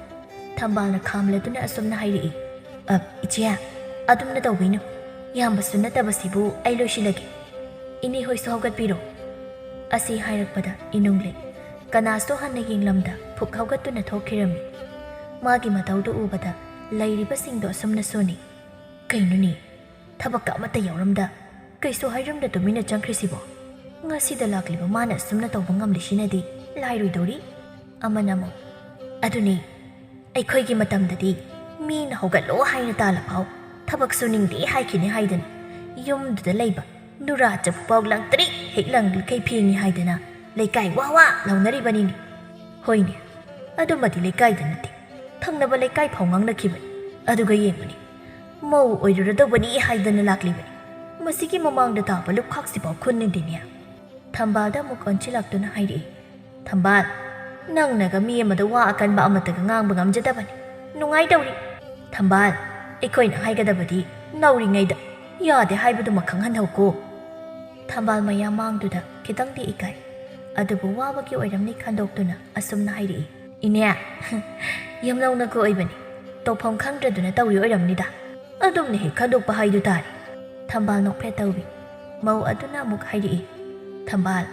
ꯊꯝꯕꯥꯜꯅ ꯈꯥꯝꯂꯗꯨꯅ ꯑꯁꯨꯝꯅ ꯍꯥꯏꯔꯛꯏ, "ꯑ, ꯏꯆꯦ, ꯑꯗꯨꯝꯅ ꯇꯧꯕꯤꯅꯨ꯫ ꯌꯥꯝꯕꯁꯨ ꯅꯠꯇꯕꯁꯤꯕꯨ ꯑꯩ ꯂꯣꯏꯁꯤꯜꯂꯒꯦ꯫ ꯏꯅꯦ ꯍꯣꯏꯁꯨ ꯍꯧꯒꯠꯄꯤꯔꯣ꯫" ꯑꯁꯤ ꯍꯥꯏꯔꯛꯄꯗ ꯏꯅꯨꯡꯂꯩ ꯀꯅꯥꯁꯨ ꯍꯟꯅ ꯌꯦꯡꯂꯝꯗ ꯐꯨꯛ ꯍꯧꯒꯠꯇꯨꯅ ꯊꯣꯛꯈꯤꯔꯝꯃꯤ꯫ ꯃꯥꯒꯤ ꯃꯇꯧꯗꯨ ꯎꯕꯗ ꯂꯩꯔꯤꯕꯁꯤꯡꯗꯣ ꯑꯁꯨꯝꯅ ꯁꯣꯟꯅꯤ꯫ "ꯀꯩꯅꯣꯅꯦ? ꯊꯕꯛꯀ ꯑꯃꯠꯇ ꯌꯥꯎꯔꯝꯗ ꯀꯩꯁꯨ ꯍꯥꯏꯔꯝꯗ ꯇꯨꯃꯤꯟꯅ ꯆꯪꯈ꯭ꯔꯤꯁꯤꯕꯣ? ꯉꯁꯤꯗ ꯂꯥꯛꯂꯤꯕ ꯃꯥꯅ ꯑꯁꯨꯝꯅ ꯇꯧꯕ ꯉꯝꯂꯤꯁꯤꯅꯗꯤ ꯂꯥꯏꯔꯣꯏꯗꯧꯔꯤ꯫" ꯑꯃꯅ ꯑꯃꯨꯛ, "ꯑꯗꯨꯅꯤ, ꯑꯩꯈꯣꯏꯒꯤ ꯃꯇꯝꯗꯗꯤ ꯃꯤꯅ ꯍꯧꯒꯠꯂꯣ ꯍꯥꯏꯅ ꯇꯥꯜꯂꯐꯥꯎ ꯊꯕꯛ ꯁꯨꯅꯤꯡꯗꯦ ꯍꯥꯏꯈꯤꯅꯤ ꯍꯥꯏꯗꯅ ꯌꯨꯝꯗꯨꯗ ꯂꯩꯕ ꯅꯨꯔꯥ ꯆꯐꯨꯐꯥꯎ ꯂꯪꯇ꯭ꯔꯤꯛ ꯍꯦꯛ ꯂꯪꯂꯤꯈꯩ ꯐꯦꯡꯉꯤ ꯍꯥꯏꯗꯅ ꯂꯩꯀꯥꯏ ꯋꯥ ꯋꯥ ꯂꯥꯎꯅꯔꯤꯕꯅꯤꯅꯦ꯫ ꯍꯣꯏꯅꯦ, ꯑꯗꯨꯃꯗꯤ ꯂꯩꯀꯥꯏꯗ ꯅꯠꯇꯦ, ꯊꯪꯅꯕ ꯂꯩꯀꯥꯏ ꯐꯥꯎ ꯉꯥꯡꯅꯈꯤꯕꯅꯤ꯫ ꯑꯗꯨꯒ ꯌꯦꯡꯕꯅꯤ, ꯃꯧ ꯑꯣꯏꯔꯨꯔꯗꯧꯕꯅꯤ ꯍꯥꯏꯗꯅ ꯂꯥꯛꯂꯤꯕꯅꯤ꯫ ꯃꯁꯤꯒꯤ ꯃꯃꯥꯡꯗ ꯇꯥꯕ ꯂꯨꯈꯥꯛꯁꯤꯐꯥꯎ ꯈꯨꯟꯅꯤꯡꯗꯦꯅꯦ꯫" ꯊꯝꯕꯥꯜꯗ ꯑꯃꯨꯛ ꯑꯣꯟꯁꯤꯜꯂꯛꯇꯨꯅ ꯍꯥꯏꯔꯛꯏ, "ꯊꯝꯕꯥꯜ, ꯅꯪꯅꯒ ꯃꯤ ꯑꯃꯗ ꯋꯥ ꯑꯀꯟꯕ ꯑꯃꯠꯇꯒ ꯉꯥꯡꯕ ꯉꯝꯖꯗꯕꯅꯤ꯫ ꯅꯨꯡꯉꯥꯏꯇꯧꯔꯤ꯫ ꯊꯝꯕꯥꯜ, ꯑꯩꯈꯣꯏꯅ ꯍꯥꯏꯒꯗꯕꯗꯤ ꯅꯧꯔꯤꯉꯩꯗ ꯌꯥꯗꯦ ꯍꯥꯏꯕꯗꯨꯃ ꯈꯪꯍꯟꯍꯧꯀꯣ꯫" ꯊꯝꯕꯥꯜ ꯃꯌꯥꯝ ꯃꯥꯡꯗꯨꯗ ꯈꯤꯇꯪꯗꯤ ꯏꯀꯥꯏ꯫ ꯑꯗꯨꯕꯨ ꯋꯥꯕꯒꯤ ꯑꯣꯏꯔꯝꯅꯤ ꯈꯟꯗꯣꯛꯇꯨꯅ ꯑꯁꯨꯝꯅ ꯍꯥꯏꯔꯛꯏ, "ꯏꯅꯦ, ꯌꯨꯝꯂꯧꯅꯒ ꯑꯣꯏꯕꯅꯤ, ꯇꯧꯐꯝ ꯈꯪꯗ꯭ꯔꯗꯨꯅ ꯇꯧꯔꯤ ꯑꯣꯏꯔꯝꯅꯤꯗ꯫ ꯑꯗꯨꯝꯅ ꯍꯦꯛ ꯈꯟꯗꯣꯛꯄ ꯍꯥꯏꯗꯨ ꯇꯥꯔꯦ꯫" ꯊꯝꯕꯥꯜ ꯅꯣꯛꯐꯦꯠ ꯇꯧꯏ꯫ ꯃꯧ ꯑꯗꯨꯅ ꯑꯃꯨꯛ ꯍꯥꯏꯔꯛꯏ, "ꯊꯝꯕꯥꯜ,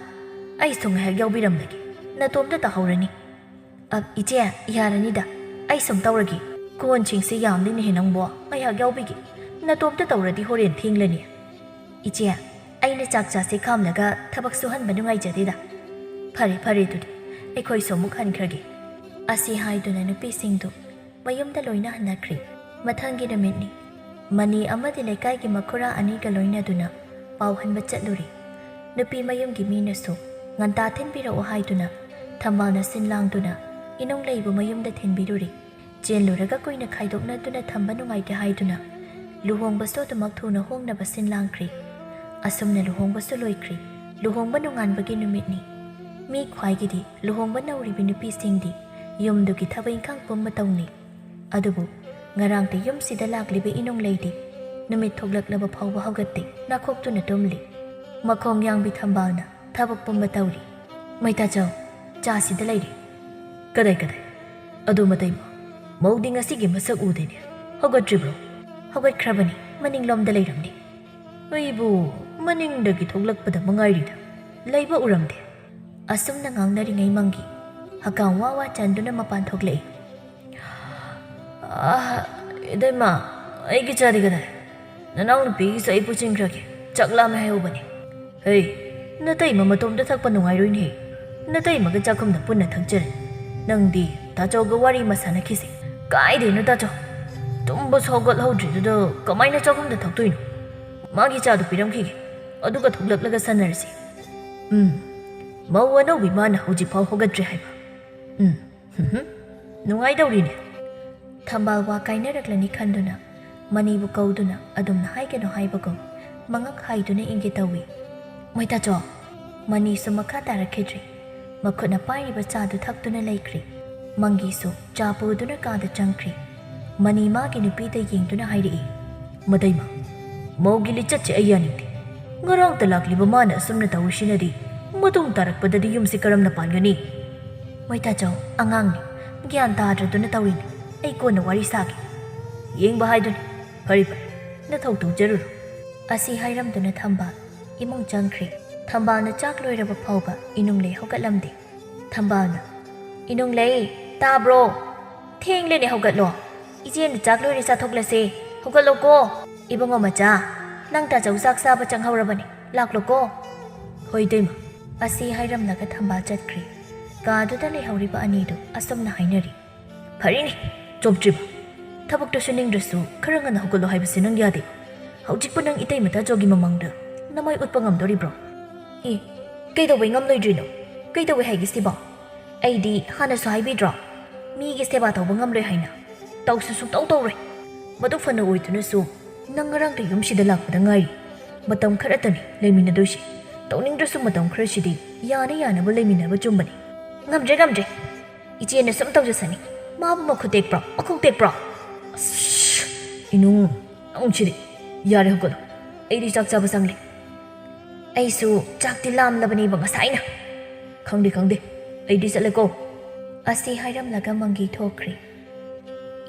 ꯑꯩꯁꯨ ꯉꯥꯏꯍꯥꯛ ꯌꯥꯎꯕꯤꯔꯝꯂꯒꯦ, ꯅꯇꯣꯝꯇ ꯇꯥꯍꯧꯔꯅꯤ꯫" "ꯑ, ꯏꯆꯦ, ꯌꯥꯔꯅꯤꯗ, ꯑꯩ ꯁꯨꯝ ꯇꯧꯔꯒꯦ꯫ ꯀꯣꯟꯁꯤꯡꯁꯦ ꯌꯥꯝꯂꯤꯅꯦꯍꯦ ꯅꯪꯕꯣ, ꯉꯥꯏꯍꯥꯛ ꯌꯥꯎꯕꯤꯒꯦ꯫ ꯅꯇꯣꯝꯇ ꯇꯧꯔꯗꯤ ꯍꯣꯔꯦꯟ ꯊꯦꯡꯂꯅꯤ꯫" "ꯏꯆꯦ, ꯑꯩꯅ ꯆꯥꯛ ꯆꯥꯁꯦ ꯈꯥꯝꯂꯒ ꯊꯕꯛ ꯁꯨꯍꯟꯕ ꯅꯨꯡꯉꯥꯏꯖꯗꯦꯗ꯫" "ꯐꯔꯦ, ꯐꯔꯦ, ꯑꯗꯨꯗꯤ ꯑꯩꯈꯣꯏꯁꯨ ꯑꯃꯨꯛ ꯍꯟꯈ꯭ꯔꯒꯦ꯫ ꯑꯁꯤ ꯍꯥꯏꯗꯨꯅ ꯅꯨꯄꯤꯁꯤꯡꯗꯨ ꯃꯌꯨꯝꯗ ꯂꯣꯏꯅ ꯍꯟꯅꯈ꯭ꯔꯤ꯫ ꯃꯊꯪꯒꯤ ꯅꯨꯃꯤꯠꯅꯤ꯫ ꯃꯅꯤ ꯑꯃꯗꯤ ꯂꯩꯀꯥꯏꯒꯤ ꯃꯈꯨꯔꯥ ꯑꯅꯤꯒ ꯂꯣꯏꯅꯗꯨꯅ ꯄꯥꯎ ꯍꯟꯕ ꯆꯠꯂꯨꯔꯤ꯫ ꯅꯨꯄꯤ ꯃꯌꯨꯝꯒꯤ ꯃꯤꯅꯁꯨ ꯉꯟꯇꯥ ꯊꯤꯟꯕꯤꯔꯛꯎ ꯍꯥꯏꯗꯨꯅ ꯊꯝꯕꯥꯜꯅ ꯁꯤꯟ ꯂꯥꯡꯗꯨꯅ ꯏꯅꯨꯡ ꯂꯩꯕ ꯃꯌꯨꯝꯗ ꯊꯤꯟꯕꯤꯔꯨꯔꯤ꯫ ꯆꯦꯜꯂꯨꯔꯒ ꯀꯨꯏꯅ ꯈꯥꯏꯗꯣꯛꯅꯗꯨꯅ ꯊꯝꯕ ꯅꯨꯡꯉꯥꯏꯇꯦ ꯍꯥꯏꯗꯨꯅ ꯂꯨꯍꯣꯡꯕꯁꯨ ꯑꯗꯨꯃꯛ ꯊꯨꯅ ꯍꯣꯡꯅꯕ ꯁꯤꯟ ꯂꯥꯡꯈ꯭ꯔꯤ꯫ ꯑꯁꯨꯝꯅ ꯂꯨꯍꯣꯡꯕꯁꯨ ꯂꯣꯏꯈ꯭ꯔꯤ꯫ ꯂꯨꯍꯣꯡꯕ ꯅꯣꯡꯉꯥꯟꯕꯒꯤ ꯅꯨꯃꯤꯠꯅꯤ꯫ ꯃꯤ ꯈ꯭ꯋꯥꯏꯒꯤꯗꯤ ꯂꯨꯍꯣꯡꯕ ꯅꯧꯔꯤꯕꯤ ꯅꯨꯄꯤꯁꯤꯡꯗꯤ ꯌꯨꯝꯗꯨꯒꯤ ꯊꯕꯛ ꯏꯪꯈꯥꯡ ꯄꯨꯝꯕ ꯇꯧꯅꯤ꯫ ꯑꯗꯨꯕꯨ ꯉꯔꯥꯡꯗꯤ ꯌꯨꯝꯁꯤꯗ ꯂꯥꯛꯂꯤꯕ ꯏꯅꯨꯡ ꯂꯩꯗꯤ ꯅꯨꯃꯤꯠ ꯊꯣꯛꯂꯛꯂꯕ ꯐꯥꯎꯕ ꯍꯧꯒꯠꯇꯦ, ꯅꯥꯈꯣꯛꯇꯨꯅ ꯇꯨꯝꯂꯤ꯫ ꯃꯈꯣꯡ ꯌꯥꯡꯕꯤ ꯊꯝꯕꯥꯜꯅ ꯊꯕꯛ ꯄꯨꯝꯕ ꯇꯧꯔꯤ꯫ "ꯃꯩꯇꯥꯆꯧ, ꯆꯥꯁꯤꯗ ꯂꯩꯔꯦ꯫" "ꯀꯗꯥꯏ, ꯀꯗꯥꯏ? ꯑꯗꯨ ꯃꯇꯩꯃ, ꯃꯧꯗꯤ ꯉꯁꯤꯒꯤ ꯃꯁꯛ ꯎꯗꯦꯅꯦ꯫ ꯍꯧꯒꯠꯇ꯭ꯔꯤꯕ꯭ꯔꯣ?" "ꯍꯧꯒꯠꯈ꯭ꯔꯕꯅꯤ, ꯃꯅꯤꯡꯂꯣꯝꯗ ꯂꯩꯔꯝꯅꯤ꯫" "ꯑꯩꯕꯨ ꯃꯅꯤꯡꯗꯒꯤ ꯊꯣꯛꯂꯛꯄꯗ ꯃꯉꯥꯏꯔꯤꯗ, ꯂꯩꯕ ꯎꯔꯝꯗꯦ꯫" ꯑꯁꯨꯝꯅ ꯉꯥꯡꯅꯔꯤꯉꯩ ꯃꯪꯒꯤ ꯍꯀꯥꯝ ꯋꯥ ꯋꯥ ꯆꯟꯗꯨꯅ ꯃꯄꯥꯟ ꯊꯣꯛꯂꯛꯏ꯫ "ꯑꯥ, ꯏꯇꯩꯃ, ꯑꯩꯒꯤ ꯆꯥꯗꯤ ꯀꯗꯥꯏ? ꯅꯅꯥꯎꯅꯨꯄꯤꯒꯤꯁꯨ ꯑꯩ ꯄꯨꯁꯤꯟꯈ꯭ꯔꯒꯦ, ꯆꯥꯛ ꯂꯥꯝꯃꯦ ꯍꯥꯏꯍꯧꯕꯅꯤ꯫" "ꯍꯩ, ꯅꯇꯩꯃ ꯃꯇꯣꯝꯇ ꯊꯛꯄ ꯅꯨꯡꯉꯥꯏꯔꯣꯏꯅꯦ꯫ ꯅꯇꯩꯃꯒ ꯆꯥꯛꯈꯨꯝꯗ ꯄꯨꯟꯅ ꯊꯛꯆꯔꯦ꯫ ꯅꯪꯗꯤ ꯇꯥꯆꯧꯒ ꯋꯥꯔꯤ ꯑꯃ ꯁꯥꯟꯅꯈꯤꯁꯦ꯫" "ꯀꯥꯏꯗꯩꯅꯣ ꯇꯥꯆꯧ? ꯇꯨꯝꯕꯁꯨ ꯍꯧꯒꯠꯍꯧꯗ꯭ꯔꯤꯗꯨꯗ ꯀꯃꯥꯏꯅ ꯆꯥꯛꯈꯨꯝꯗ ꯊꯛꯇꯣꯏꯅꯣ? ꯃꯥꯒꯤ ꯆꯥꯗꯨ ꯄꯤꯔꯝꯈꯤꯒꯦ, ꯑꯗꯨꯒ ꯊꯣꯛꯂꯛꯂꯒ ꯁꯥꯟꯅꯔꯁꯤ꯫" "ꯎꯝ, ꯃꯧ ꯑꯅꯧꯕꯤ ꯃꯥꯅ ꯍꯧꯖꯤꯛꯐꯥꯎ ꯍꯧꯒꯠꯇ꯭ꯔꯤ ꯍꯥꯏꯕ꯫ ꯎꯝ, ꯍꯨꯝ, ꯍꯨꯝ, ꯅꯨꯡꯉꯥꯏꯗꯧꯔꯤꯅꯦ꯫" ꯊꯝꯕꯥꯜ ꯋꯥ ꯀꯥꯏꯅꯔꯛꯂꯅꯤ ꯈꯟꯗꯨꯅ ꯃꯅꯤꯕꯨ ꯀꯧꯗꯨꯅ ꯑꯗꯨꯝꯅ ꯍꯥꯏꯒꯅꯨ ꯍꯥꯏꯕꯒꯨꯝ ꯃꯉꯛ ꯍꯥꯏꯗꯨꯅ ꯏꯪꯒꯦ ꯇꯧꯏ꯫ "ꯃꯣꯏꯇꯥꯆꯧ!" ꯃꯅꯤꯁꯨ ꯃꯈꯥ ꯇꯥꯔꯛꯈꯤꯗ꯭ꯔꯦ꯫ ꯃꯈꯨꯠꯅ ꯄꯥꯏꯔꯤꯕ ꯆꯥꯗꯨ ꯊꯛꯇꯨꯅ ꯂꯩꯈ꯭ꯔꯤ꯫ ꯃꯪꯒꯤꯁꯨ ꯆꯥ ꯄꯨꯗꯨꯅ ꯀꯥꯗ ꯆꯪꯈ꯭ꯔꯤ꯫ ꯃꯅꯤ ꯃꯥꯒꯤ ꯅꯨꯄꯤꯗ ꯌꯦꯡꯗꯨꯅ ꯍꯥꯏꯔꯛꯏ, "ꯃꯇꯩꯃ, ꯃꯧꯒꯤ ꯂꯤꯆꯠꯁꯦ ꯑꯩ ꯌꯥꯅꯤꯡꯗꯦ꯫ ꯉꯔꯥꯡꯇ ꯂꯥꯛꯂꯤꯕ ꯃꯥꯅ ꯑꯁꯨꯝꯅ ꯇꯧꯔꯤꯁꯤꯅꯗꯤ ꯃꯇꯨꯡ ꯇꯥꯔꯛꯄꯗꯗꯤ ꯌꯨꯝꯁꯤ ꯀꯔꯝꯅ ꯄꯥꯟꯒꯅꯤ?" "ꯃꯣꯏꯇꯥꯆꯧ, ꯑꯉꯥꯡꯅꯤ, ꯒ꯭ꯌꯥꯟ ꯇꯥꯗ꯭ꯔꯗꯨꯅ ꯇꯧꯔꯤꯅꯤ꯫ ꯑꯩ ꯀꯣꯟꯅ ꯋꯥꯔꯤ ꯁꯥꯒꯦ꯫" "ꯌꯦꯡꯕ ꯍꯥꯏꯗꯨꯅꯤ꯫ ꯐꯔꯦ, ꯐꯔꯦ, ꯅꯊꯧ ꯇꯧꯖꯔꯨꯔꯣ꯫" ꯑꯁꯤ ꯍꯥꯏꯔꯝꯗꯨꯅ ꯊꯝꯕꯥꯜ ꯏꯃꯨꯡ ꯆꯪꯈ꯭ꯔꯤ꯫ ꯊꯝꯕꯥꯜꯅ ꯆꯥꯛ ꯂꯣꯏꯔꯕ ꯐꯥꯎꯕ ꯏꯅꯨꯡꯂꯩ ꯍꯧꯒꯠꯂꯝꯗꯦ꯫ ꯊꯝꯕꯥꯜꯅ, "ꯏꯅꯨꯡꯂꯩ, ꯇꯥꯕ꯭ꯔꯣ? ꯊꯦꯡꯂꯦꯅꯦ, ꯍꯧꯒꯠꯂꯣ꯫ ꯏꯆꯦꯅ ꯆꯥꯛ ꯂꯣꯏꯔꯦ, ꯆꯥꯊꯣꯛꯂꯁꯦ꯫ ꯍꯧꯒꯠꯂꯣꯀꯣ꯫ ꯏꯕꯨꯡꯉꯣ ꯃꯆꯥ, ꯅꯪ ꯇꯥꯆꯧ ꯆꯥꯛ ꯆꯥꯕ ꯆꯪꯍꯧꯔꯕꯅꯤ꯫ ꯂꯥꯛꯂꯣꯀꯣ꯫" "ꯍꯣꯏ, ꯏꯇꯩꯃ꯫" ꯑꯁꯤ ꯍꯥꯏꯔꯝꯂꯒ ꯊꯝꯕꯥꯜ ꯆꯠꯈ꯭ꯔꯤ꯫ ꯀꯥꯗꯨꯗ ꯂꯩꯍꯧꯔꯤꯕ ꯑꯅꯤꯗꯨ ꯑꯁꯨꯝꯅ ꯍꯥꯏꯅꯔꯤ꯫ "ꯐꯔꯦꯅꯦ, ꯆꯣꯞꯇ꯭ꯔꯤꯕ꯫ ꯊꯕꯛꯇꯨ ꯁꯨꯅꯤꯡꯗ꯭ꯔꯁꯨ ꯈꯔ ꯉꯟꯅ ꯍꯧꯒꯠꯂꯣ ꯍꯥꯏꯕꯁꯤ ꯅꯪ ꯌꯥꯗꯦ꯫ ꯍꯧꯖꯤꯛꯄꯨ ꯅꯪ ꯏꯇꯩꯃ ꯇꯥꯖꯣꯒꯤ ꯃꯃꯥꯡꯗ ꯅꯃꯥꯏ ꯎꯠꯄ ꯉꯝꯗꯣꯔꯤꯕ꯭ꯔꯣ?" "ꯑꯦ, ꯀꯩꯗꯧꯕꯩ ꯉꯝꯂꯣꯏꯗ꯭ꯔꯤꯅꯣ? ꯀꯩꯗꯧꯋꯦ ꯍꯥꯏꯒꯦ ꯁꯤꯕꯣ? ꯑꯩꯗꯤ ꯍꯥꯟꯅꯁꯨ ꯍꯥꯏꯕꯤꯗ꯭ꯔꯣ, ꯃꯤꯒꯤ ꯁꯦꯕꯥ ꯇꯧꯕ ꯉꯝꯂꯣꯏ ꯍꯥꯏꯅ? ꯇꯧꯁꯨ ꯁꯨꯡꯇꯧ ꯇꯧꯔꯣꯏ꯫ ꯃꯗꯨ ꯐꯅ ꯑꯣꯏꯗꯨꯅꯁꯨ ꯅꯪ ꯉꯔꯥꯡꯇ ꯌꯨꯝꯁꯤꯗ ꯂꯥꯛꯄꯗ ꯉꯥꯏꯔꯤ꯫ ꯃꯇꯝ ꯈꯔꯇꯅꯤ ꯂꯩꯃꯤꯟꯅꯗꯣꯏꯁꯤ꯫ ꯇꯧꯅꯤꯡꯗ꯭ꯔꯁꯨ ꯃꯇꯝ ꯈꯔꯁꯤꯗꯤ ꯌꯥꯅ ꯌꯥꯅꯕ ꯂꯩꯃꯤꯟꯅꯕ ꯆꯨꯝꯕꯅꯤ꯫" "ꯉꯝꯗ꯭ꯔꯦ, ꯉꯝꯗ꯭ꯔꯦ꯫ ꯏꯆꯦꯅ ꯁꯨꯝ ꯇꯧꯖꯁꯅꯤ꯫ ꯃꯥꯕꯨ ꯃꯈꯨꯠ ꯇꯦꯛꯄ꯭ꯔꯣ, ꯃꯈꯣꯡ ꯇꯦꯛꯄ꯭ꯔꯣ?" "ꯑꯁ, ꯏꯅꯨꯡ, ꯅꯪꯁꯤꯗꯤ꯫ ꯌꯥꯔꯦ, ꯍꯧꯒꯠꯂꯣ꯫ ꯑꯩꯗꯤ ꯆꯥꯛ ꯆꯥꯕ ꯆꯪꯂꯦ꯫" "ꯑꯩꯁꯨ ꯆꯥꯛꯇꯤ ꯂꯥꯝꯂꯕꯅꯦꯕ ꯉꯁꯥꯏꯅ꯫" "ꯈꯪꯗꯦ, ꯈꯪꯗꯦ꯫ ꯑꯩꯗꯤ ꯆꯠꯂꯦꯀꯣ꯫" ꯑꯁꯤ ꯍꯥꯏꯔꯝꯂꯒ ꯃꯪꯒꯤ ꯊꯣꯛꯈ꯭ꯔꯦ꯫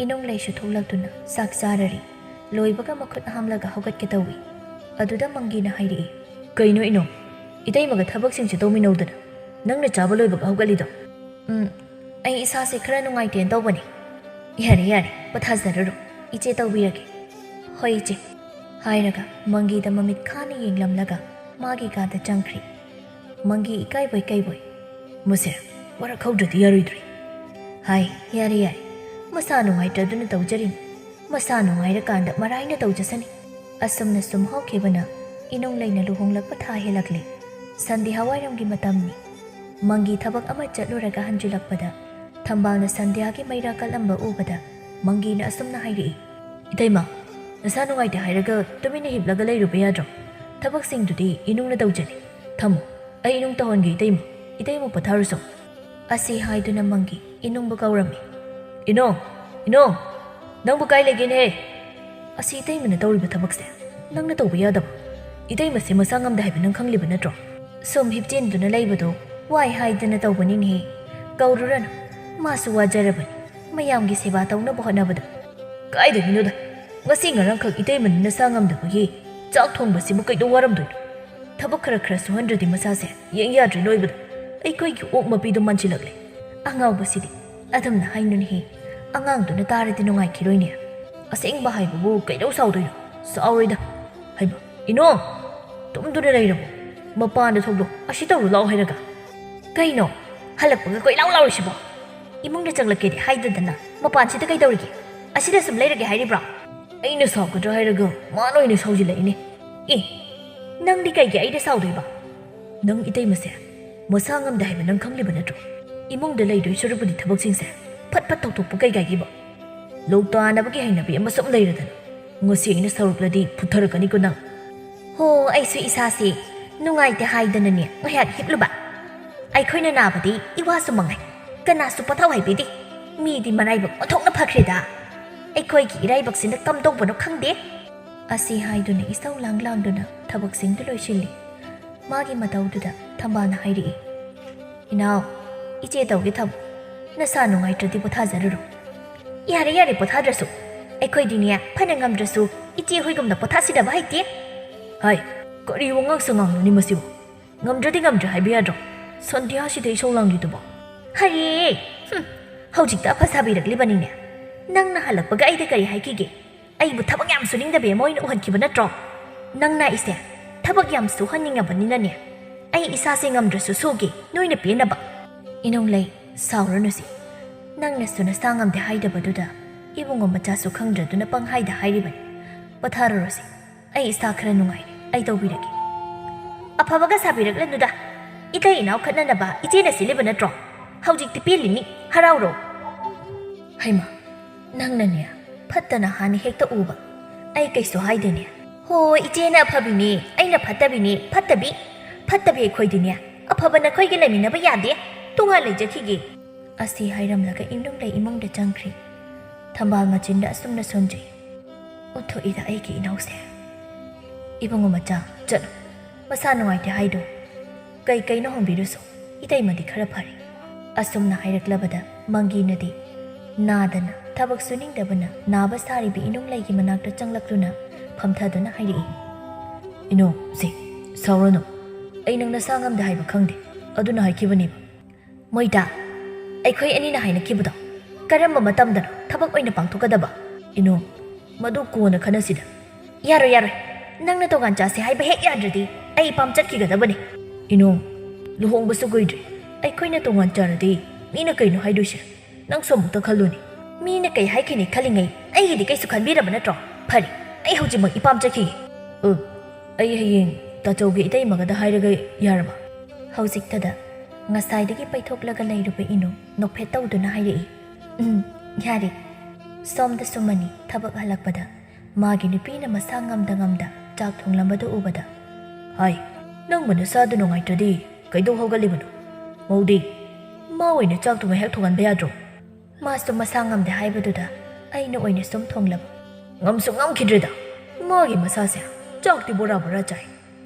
ꯏꯅꯨꯡ ꯂꯩꯁꯨ ꯊꯣꯛꯂꯛꯇꯨꯅ ꯆꯥꯛ ꯆꯥꯔꯔꯤ꯫ ꯂꯣꯏꯕꯒ ꯃꯈꯨꯠ ꯍꯥꯝꯂꯒ ꯍꯧꯒꯠꯀꯦ ꯇꯧꯏ꯫ ꯑꯗꯨꯗ ꯃꯪꯒꯤꯅ ꯍꯥꯏꯔꯛꯏ꯫ "ꯀꯩꯅꯣ ꯏꯅꯨꯡ? ꯏꯇꯩꯃꯒ ꯊꯕꯛꯁꯤꯡꯁꯦ ꯇꯧꯃꯤꯟꯅꯧꯗꯅ ꯅꯪꯅ ꯆꯥꯕ ꯂꯣꯏꯕꯒ ꯍꯧꯒꯠꯂꯤꯗꯣ?" "ꯎꯝ, ꯑꯩ ꯏꯁꯥꯁꯦ ꯈꯔ ꯅꯨꯡꯉꯥꯏꯇꯦꯅ ꯇꯧꯕꯅꯤ꯫" "ꯌꯥꯔꯦ, ꯌꯥꯔꯦ, ꯄꯣꯊꯥꯖꯔꯨꯔꯣ꯫ ꯏꯆꯦ ꯇꯧꯕꯤꯔꯒꯦ꯫" "ꯍꯣꯏ ꯏꯆꯦ꯫" ꯍꯥꯏꯔꯒ ꯃꯪꯒꯤꯗ ꯃꯃꯤꯠ ꯈꯥꯅ ꯌꯦꯡꯂꯝꯂꯒ ꯃꯥꯒꯤ ꯀꯥꯗ ꯆꯪꯈ꯭ꯔꯦ꯫ ꯃꯪꯒꯤ ꯏꯀꯥꯏꯕꯣꯏ ꯀꯩꯕꯣꯏ, "ꯃꯁꯦ ꯋꯥꯔꯛꯍꯧꯗ꯭ꯔꯗꯤ ꯌꯥꯔꯣꯏꯗ꯭ꯔꯤ꯫" "ꯍꯥꯏ, ꯌꯥꯔꯦ, ꯌꯥꯔꯦ꯫ ꯃꯁꯥ ꯅꯨꯡꯉꯥꯏꯇ꯭ꯔꯗꯨꯅ ꯇꯧꯖꯔꯤꯅꯤ꯫ ꯃꯁꯥ ꯅꯨꯡꯉꯥꯏꯔꯀꯥꯟꯗ ꯃꯔꯥꯏꯅ ꯇꯧꯖꯁꯅꯤ꯫" ꯑꯁꯨꯝꯅ ꯁꯨꯝ ꯍꯧꯈꯤꯕꯅ ꯏꯅꯨꯡ ꯂꯩꯅ ꯂꯨꯍꯣꯡꯂꯛꯄ ꯊꯥ ꯍꯦꯜꯂꯛꯂꯦ꯫ ꯁꯟꯗ꯭ꯌꯥ ꯋꯥꯏꯔꯝꯒꯤ ꯃꯇꯝꯅꯤ꯫ ꯃꯪꯒꯤ ꯊꯕꯛ ꯑꯃ ꯆꯠꯂꯨꯔꯒ ꯍꯟꯖꯤꯜꯂꯛꯄꯗ ꯊꯝꯕꯥꯜꯅ ꯁꯟꯗ꯭ꯌꯥꯒꯤ ꯃꯩꯔꯥ ꯀꯠꯂꯝꯕ ꯎꯕꯗ ꯃꯪꯒꯤꯅ ꯑꯁꯨꯝꯅ ꯍꯥꯏꯔꯛꯏ꯫ "ꯏꯇꯩꯃ, ꯅꯁꯥ ꯅꯨꯡꯉꯥꯏꯇꯦ ꯍꯥꯏꯔꯒ ꯇꯨꯃꯤꯟꯅ ꯍꯤꯞꯂꯒ ꯂꯩꯔꯨꯕ ꯌꯥꯗ꯭ꯔꯣ? ꯊꯕꯛꯁꯤꯡꯗꯨꯗꯤ ꯏꯅꯨꯡꯅ ꯇꯧꯖꯅꯤ꯫ ꯊꯝꯃꯨ, ꯑꯩ ꯏꯅꯨꯡ ꯇꯧꯍꯟꯒꯦ ꯏꯇꯩꯃ꯫ ꯏꯇꯩꯃ ꯄꯣꯊꯥꯔꯨꯆꯣ꯫" ꯑꯁꯤ ꯍꯥꯏꯗꯨꯅ ꯃꯪꯒꯤ ꯏꯅꯨꯡꯕꯨ ꯀꯧꯔꯝꯃꯤ꯫ "ꯏꯅꯨꯡ, ꯏꯅꯨꯡ, ꯅꯪꯕꯨ ꯀꯥꯏ ꯂꯩꯒꯦꯅꯦꯍꯦ?" "ꯑꯁꯤ ꯏꯇꯩꯃꯅ ꯇꯧꯔꯤꯕ ꯊꯕꯛꯁꯦ ꯅꯪꯅ ꯇꯧꯕ ꯌꯥꯗꯕ? ꯏꯇꯩꯃꯁꯦ ꯃꯁꯥ ꯉꯝꯗꯦ ꯍꯥꯏꯕ ꯅꯪ ꯈꯪꯂꯤꯕ ꯅꯠꯇ꯭ꯔꯣ?" "ꯁꯨꯝ ꯍꯤꯞꯆꯤꯟꯗꯨꯅ ꯂꯩꯕꯗꯣ ꯋꯥꯏ ꯍꯥꯏꯗꯅ ꯇꯧꯕꯅꯤꯅꯦꯍꯦ꯫ ꯀꯧꯔꯨꯔꯅꯨ, ꯃꯥꯁꯨ ꯋꯥꯖꯔꯕꯅꯤ ꯃꯌꯥꯝꯒꯤ ꯁꯦꯕꯥ ꯇꯧꯅꯕ ꯍꯣꯠꯅꯕꯗ꯫" "ꯀꯥꯏꯗꯒꯤꯅꯣꯗ, ꯉꯁꯤ ꯉꯔꯥꯡꯈꯛ ꯏꯇꯩꯃꯅ ꯅꯁꯥ ꯉꯝꯗꯕꯒꯤ ꯆꯥꯛ ꯊꯣꯡꯕꯁꯤꯕꯨ ꯀꯩꯗꯧ ꯋꯥꯔꯝꯗꯣꯏꯅꯣ? ꯊꯕꯛ ꯈꯔ ꯈꯔ ꯁꯨꯍꯟꯗ꯭ꯔꯗꯤ ꯃꯁꯥꯁꯦ ꯌꯦꯡ ꯌꯥꯗ꯭ꯔꯦ ꯅꯣꯏꯕꯗ꯫ ꯑꯩꯈꯣꯏꯒꯤ ꯑꯣꯛ ꯃꯄꯤꯗꯣ ꯃꯥꯟꯁꯤꯜꯂꯛꯂꯦ꯫" "ꯑꯉꯥꯎꯕꯁꯤꯗꯤ, ꯑꯗꯨꯝꯅ ꯍꯥꯏꯅꯨꯅꯦꯍꯦ꯫ ꯑꯉꯥꯡꯗꯨꯅ ꯇꯥꯔꯗꯤ ꯅꯨꯡꯉꯥꯏꯈꯤꯔꯣꯏꯅꯦ꯫ ꯑꯁꯦꯡꯕ ꯍꯥꯏꯕꯕꯨ ꯀꯩꯗꯧ ꯁꯥꯎꯗꯣꯏꯅꯣ? ꯁꯥꯎꯔꯣꯏꯗ꯫ ꯍꯩꯃꯥ, ꯏꯅꯣ, ꯇꯨꯝꯗꯨꯅ ꯂꯩꯔꯕꯣ? ꯃꯄꯥꯟꯗ ꯊꯣꯛꯂꯣ, ꯑꯁꯤ ꯇꯧꯔꯨ ꯂꯥꯛꯑꯣ ꯍꯥꯏꯔꯒ꯫" "ꯀꯩꯅꯣ? ꯍꯜꯂꯛꯄꯒ ꯀꯣꯏꯂꯥꯎ ꯂꯥꯎꯔꯤꯁꯤꯕꯣ? ꯏꯃꯨꯡꯗ ꯆꯪꯂꯛꯀꯦꯗꯤ ꯍꯥꯏꯗꯗꯅ ꯃꯄꯥꯟꯁꯤꯗ ꯀꯩꯗꯧꯔꯤꯒꯦ? ꯑꯁꯤꯗ ꯁꯨꯝ ꯂꯩꯔꯒꯦ ꯍꯥꯏꯔꯤꯕ꯭ꯔꯣ? ꯑꯩꯅ ꯁꯥꯎꯒꯗ꯭ꯔꯥ ꯍꯥꯏꯔꯒ ꯃꯥꯅ ꯑꯣꯏꯅ ꯁꯥꯎꯖꯤꯜꯂꯛꯏꯅꯦ꯫ ꯑꯦ, ꯅꯪꯗꯤ ꯀꯩꯒꯤ ꯑꯩꯗ ꯁꯥꯎꯗꯣꯏꯕ? ꯅꯪ ꯏꯇꯩꯃꯁꯦ ꯃꯁꯥ ꯉꯝꯗꯦ ꯍꯥꯏꯕ ꯅꯪ ꯈꯪꯂꯤꯕ ꯅꯠꯇ꯭ꯔꯣ? ꯏꯃꯨꯡꯗ ꯂꯩꯗꯣꯏ ꯁꯔꯨꯛꯄꯨꯗꯤ ꯊꯕꯛꯁꯤꯡꯁꯦ ꯐꯠ ꯐꯠ ꯇꯧꯊꯣꯛꯄ ꯀꯩ ꯀꯥꯏꯒꯦꯕ? ꯂꯧ ꯇꯥꯅꯕꯒꯤ ꯍꯩꯅꯕꯤ ꯑꯃ ꯁꯨꯝ ꯂꯩꯔꯗꯅ꯫ ꯉꯁꯤ ꯑꯩꯅ ꯁꯥꯎꯔꯛꯂꯗꯤ ꯐꯨꯊꯔꯛꯀꯅꯤꯀꯣ ꯅꯪ꯫ ꯍꯣ, ꯑꯩꯁꯨ ꯏꯁꯥꯁꯤ ꯅꯨꯡꯉꯥꯏꯇꯦ ꯍꯥꯏꯗꯅꯅꯦ ꯉꯥꯏꯍꯥꯛ ꯍꯤꯞꯂꯨꯕ꯫ ꯑꯩꯈꯣꯏꯅ ꯅꯥꯕꯗꯤ ꯏꯋꯥꯁꯨ ꯃꯉꯥꯏ, ꯀꯅꯥꯁꯨ ꯄꯣꯊꯥꯎ ꯍꯥꯏꯕꯤꯗꯦ꯫ ꯃꯤꯗꯤ ꯃꯔꯥꯏꯕꯛ ꯑꯣꯟꯊꯣꯛꯅ ꯐꯈ꯭ꯔꯦꯗ꯫ ꯑꯩꯈꯣꯏꯒꯤ ꯏꯔꯥꯏꯕꯛꯁꯤꯅ ꯀꯝꯗꯧꯕꯅꯣ ꯈꯪꯗꯦ꯫ ꯑꯁꯤ ꯍꯥꯏꯗꯨꯅ ꯏꯁꯧ ꯂꯥꯡ ꯂꯥꯡꯗꯨꯅ ꯊꯕꯛꯁꯤꯡꯗꯨ ꯂꯣꯏꯁꯤꯜꯂꯤ꯫ ꯃꯥꯒꯤ ꯃꯇꯧꯗꯨꯗ ꯊꯝꯕꯥꯜꯅ ꯍꯥꯏꯔꯛꯏ, "ꯏꯅꯥꯎ, ꯏꯆꯦ ꯇꯧꯒꯦ ꯊꯝꯃꯨ꯫ ꯅꯁꯥ ꯅꯨꯡꯉꯥꯏꯇ꯭ꯔꯗꯤ ꯄꯣꯊꯥꯖꯔꯨꯔꯣ꯫" "ꯌꯥꯔꯦ, ꯌꯥꯔꯦ, ꯄꯣꯊꯥꯗ꯭ꯔꯁꯨ꯫ ꯑꯩꯈꯣꯏꯗꯤꯅꯦ, ꯐꯅ ꯉꯝꯗ꯭ꯔꯁꯨ ꯏꯆꯦ ꯍꯣꯏꯒꯨꯝꯅ ꯄꯣꯊꯥꯁꯤꯗꯕ ꯍꯩꯇꯦ꯫" ꯍꯥꯏ, ꯀꯔꯤ ꯋꯥꯉꯥꯡ ꯁꯉꯥꯡꯅꯣꯅꯦ ꯃꯁꯤꯕꯨ? ꯉꯝꯗ꯭ꯔꯗꯤ ꯉꯝꯗ꯭ꯔꯦ ꯍꯥꯏꯕ ꯌꯥꯗ꯭ꯔꯣ? ꯁꯟꯙ꯭ꯌꯥꯁꯤꯗ ꯏꯁꯧ ꯂꯥꯡꯂꯤꯗꯨꯕꯣ? ꯍꯔꯦ! ꯍꯨꯝ, ꯍꯧꯖꯤꯛꯇ ꯑꯐ ꯁꯥꯕꯤꯔꯛꯂꯤꯕꯅꯤꯅꯦ꯫ ꯅꯪꯅ ꯍꯜꯂꯛꯄꯒ ꯑꯩꯗ ꯀꯔꯤ ꯍꯥꯏꯈꯤꯒꯦ? ꯑꯩꯕꯨ ꯊꯕꯛ ꯌꯥꯝ ꯁꯨꯅꯤꯡꯗꯕꯤ ꯑꯃ ꯑꯣꯏꯅ ꯎꯍꯟꯈꯤꯕ ꯅꯠꯇ꯭ꯔꯣ? ꯅꯪꯅ ꯑꯩꯁꯦ ꯊꯕꯛ ꯌꯥꯝ ꯁꯨꯍꯟꯅꯤꯡꯉꯕꯅꯤꯅꯅꯦ, ꯑꯩ ꯏꯁꯥꯁꯦ ꯉꯝꯗ꯭ꯔꯁꯨ ꯁꯨꯒꯦ, ꯅꯣꯏꯅ ꯄꯦꯟꯅꯕ꯫ ꯏꯅꯨꯡꯂꯩ, ꯁꯥꯎꯔꯅꯨꯁꯤ꯫ ꯅꯪꯅꯁꯨ ꯅꯁꯥ ꯉꯝꯗꯦ ꯍꯥꯏꯗꯕꯗꯨꯗ ꯏꯕꯨꯡꯉꯣ ꯃꯆꯥꯁꯨ ꯈꯪꯗ꯭ꯔꯗꯨꯅ ꯄꯪꯍꯥꯏꯗ ꯍꯥꯏꯔꯤꯕꯅꯤ꯫ ꯄꯣꯊꯥꯔꯨꯔꯣꯁꯤ꯫ ꯑꯩ ꯏꯁꯥ ꯈꯔ ꯅꯨꯡꯉꯥꯏꯔꯦ, ꯑꯩ ꯇꯧꯕꯤꯔꯒꯦ꯫ ꯑꯐꯕꯒ ꯁꯥꯕꯤꯔꯛꯂꯅꯨꯗ꯫ ꯏꯇꯩ ꯏꯅꯥꯎ ꯈꯠꯅꯅꯕ ꯏꯆꯦꯅ ꯁꯤꯜꯂꯤꯕ ꯅꯠꯇ꯭ꯔꯣ? ꯍꯧꯖꯤꯛꯇꯤ ꯄꯦꯜꯂꯤꯅꯤ, ꯍꯔꯥꯎꯔꯣ꯫ ꯍꯩꯃꯥ, ꯅꯪꯅꯅꯦ, ꯐꯠꯇꯅ ꯍꯥꯟꯅ ꯍꯦꯛꯇ ꯎꯕ꯫ ꯑꯩ ꯀꯩꯁꯨ ꯍꯥꯏꯗꯦꯅꯦ꯫ ꯍꯣ, ꯏꯆꯦꯅ ꯑꯐꯕꯤꯅꯦ, ꯑꯩꯅ ꯐꯠꯇꯕꯤꯅꯦ, ꯐꯠꯇꯕꯤ꯫ ꯐꯠꯇꯕꯤ ꯑꯩꯈꯣꯏꯗꯤꯅꯦ, ꯑꯐꯕ ꯅꯈꯣꯏꯒ ꯂꯩꯃꯤꯟꯅꯕ ꯌꯥꯗꯦ, ꯇꯣꯉꯥꯟ ꯂꯩꯖꯈꯤꯒꯦ꯫ ꯑꯁꯤ ꯍꯥꯏꯔꯝꯂꯒ ꯏꯅꯨꯡꯂꯩ ꯏꯃꯨꯡꯗ ꯆꯪꯈ꯭ꯔꯤ꯫ ꯊꯝꯕꯥꯜ ꯃꯆꯤꯟꯗ ꯑꯁꯨꯝꯅ ꯁꯣꯟꯖꯩ꯫ ꯑꯣꯟꯊꯣꯛꯏꯗ ꯑꯩꯒꯤ ꯏꯅꯥꯎꯁꯦ꯫ ꯏꯕꯨꯡꯉꯣ ꯃꯆꯥ, ꯆꯠꯂꯨ꯫ ꯃꯁꯥ ꯅꯨꯡꯉꯥꯏꯇꯦ ꯍꯥꯏꯗꯣ꯫ ꯀꯩ ꯀꯩꯅꯣ ꯍꯪꯕꯤꯔꯨꯁꯣ꯫ ꯏꯇꯩꯃꯗꯤ ꯈꯔ ꯐꯔꯦ꯫ ꯑꯁꯨꯝꯅ ꯍꯥꯏꯔꯛꯂꯕꯗ ꯃꯪꯒꯤꯅꯗꯤ ꯅꯥꯗꯅ, ꯊꯕꯛ ꯁꯨꯅꯤꯡꯗꯕꯅ ꯅꯥꯕ ꯁꯥꯔꯤꯕꯤ ꯏꯅꯨꯡꯂꯩꯒꯤ ꯃꯅꯥꯛꯇ ꯆꯪꯂꯛꯇꯨꯅ ꯐꯝꯊꯗꯨꯅ ꯍꯥꯏꯔꯛꯏ꯫ ꯏꯅꯣ, ꯁꯦ, ꯁꯥꯎꯔꯅꯨ꯫ ꯑꯩ ꯅꯪ ꯅꯁꯥ ꯉꯝꯗꯦ ꯍꯥꯏꯕ ꯈꯪꯗꯦ꯫ ꯑꯗꯨꯅ ꯍꯥꯏꯈꯤꯕꯅꯦꯕ꯫ ꯃꯣꯏꯗ, ꯑꯩꯈꯣꯏ ꯑꯅꯤꯅ ꯍꯥꯏꯅꯈꯤꯕꯗꯣ ꯀꯔꯝꯕ ꯃꯇꯝꯗꯅꯣ ꯊꯕꯛ ꯑꯣꯏꯅ ꯄꯥꯡꯊꯣꯛꯀꯗꯕ? ꯏꯅꯣ, ꯃꯗꯨ ꯀꯣꯟꯅ ꯈꯟꯅꯁꯤꯗ꯫ ꯌꯥꯔꯣꯏ, ꯌꯥꯔꯣꯏ꯫ ꯅꯪꯅ ꯇꯣꯉꯥꯟ ꯆꯥꯁꯦ ꯍꯥꯏꯕ ꯍꯦꯛ ꯌꯥꯗ꯭ꯔꯗꯤ ꯑꯩ ꯏꯄꯥꯝ ꯆꯠꯈꯤꯒꯗꯕꯅꯤ꯫ ꯏꯅꯣ, ꯂꯨꯍꯣꯡꯕꯁꯨ ꯀꯨꯏꯗ꯭ꯔꯤ꯫ ꯑꯩꯈꯣꯏꯅ ꯇꯣꯉꯥꯟ ꯆꯥꯔꯗꯤ ꯃꯤꯅ ꯀꯩꯅꯣ ꯍꯥꯏꯗꯣꯏꯁꯦ? ꯅꯪꯁꯨ ꯑꯃꯨꯛꯇ ꯈꯜꯂꯨꯅꯦ꯫ ꯃꯤꯅ ꯀꯩ ꯍꯥꯏꯈꯤꯅꯤ ꯈꯜꯂꯤꯉꯩ ꯑꯩꯒꯤꯗꯤ ꯀꯩꯁꯨ ꯈꯟꯕꯤꯔꯕ ꯅꯠꯇ꯭ꯔꯣ? ꯐꯔꯦ, ꯑꯩ ꯍꯧꯖꯤꯛꯃꯛ ꯏꯄꯥꯝ ꯆꯠꯈꯤꯒꯦ꯫ ꯑ, ꯑꯩ ꯍꯌꯦꯡ ꯇꯥꯆꯧꯒꯤ ꯏꯇꯩꯃꯒꯗ ꯍꯥꯏꯔꯒ ꯌꯥꯔꯕ? ꯍꯧꯖꯤꯛꯇꯗ ꯉꯁꯥꯏꯗꯒꯤ ꯄꯩꯊꯣꯛꯂꯒ ꯂꯩꯔꯨꯕ ꯏꯅꯨ ꯅꯣꯛꯐꯦꯠ ꯇꯧꯗꯨꯅ ꯍꯥꯏꯔꯛꯏ, "ꯎꯝ, ꯌꯥꯔꯦ"꯫ ꯁꯣꯝꯗ ꯁꯨꯃꯟꯅꯤ ꯊꯕꯛ ꯍꯜꯂꯛꯄꯗ ꯃꯥꯒꯤ ꯅꯨꯄꯤꯅ ꯃꯁꯥ ꯉꯝꯗ ꯉꯝꯗ ꯆꯥꯛ ꯊꯣꯡꯂꯝꯕꯗꯨ ꯎꯕꯗ, "ꯍꯥꯏ, ꯅꯪꯕꯨ ꯅꯁꯥꯗꯨ ꯅꯨꯡꯉꯥꯏꯇ꯭ꯔꯗꯤ ꯀꯩꯗꯧ ꯍꯧꯒꯠꯂꯤꯕꯅꯣ? ꯃꯧꯗꯤ ꯃꯥ ꯑꯣꯏꯅ ꯆꯥꯛꯇꯨ ꯉꯥꯏꯍꯥꯛ ꯊꯣꯡꯍꯟꯕ ꯌꯥꯗ꯭ꯔꯣ?" ꯃꯥꯁꯨ ꯃꯁꯥ ꯉꯝꯗꯦ ꯍꯥꯏꯕꯗꯨꯗ ꯑꯩꯅ ꯑꯣꯏꯅ ꯁꯨꯝ ꯊꯣꯡꯂꯕ꯫ ꯉꯝꯁꯨ ꯉꯝꯈꯤꯗ꯭ꯔꯦꯗ ꯃꯥꯒꯤ ꯃꯁꯥꯁꯦ꯫ ꯆꯥꯛꯇꯤ ꯕꯣꯔꯥ ꯕꯣꯔꯥ ꯆꯥꯏ꯫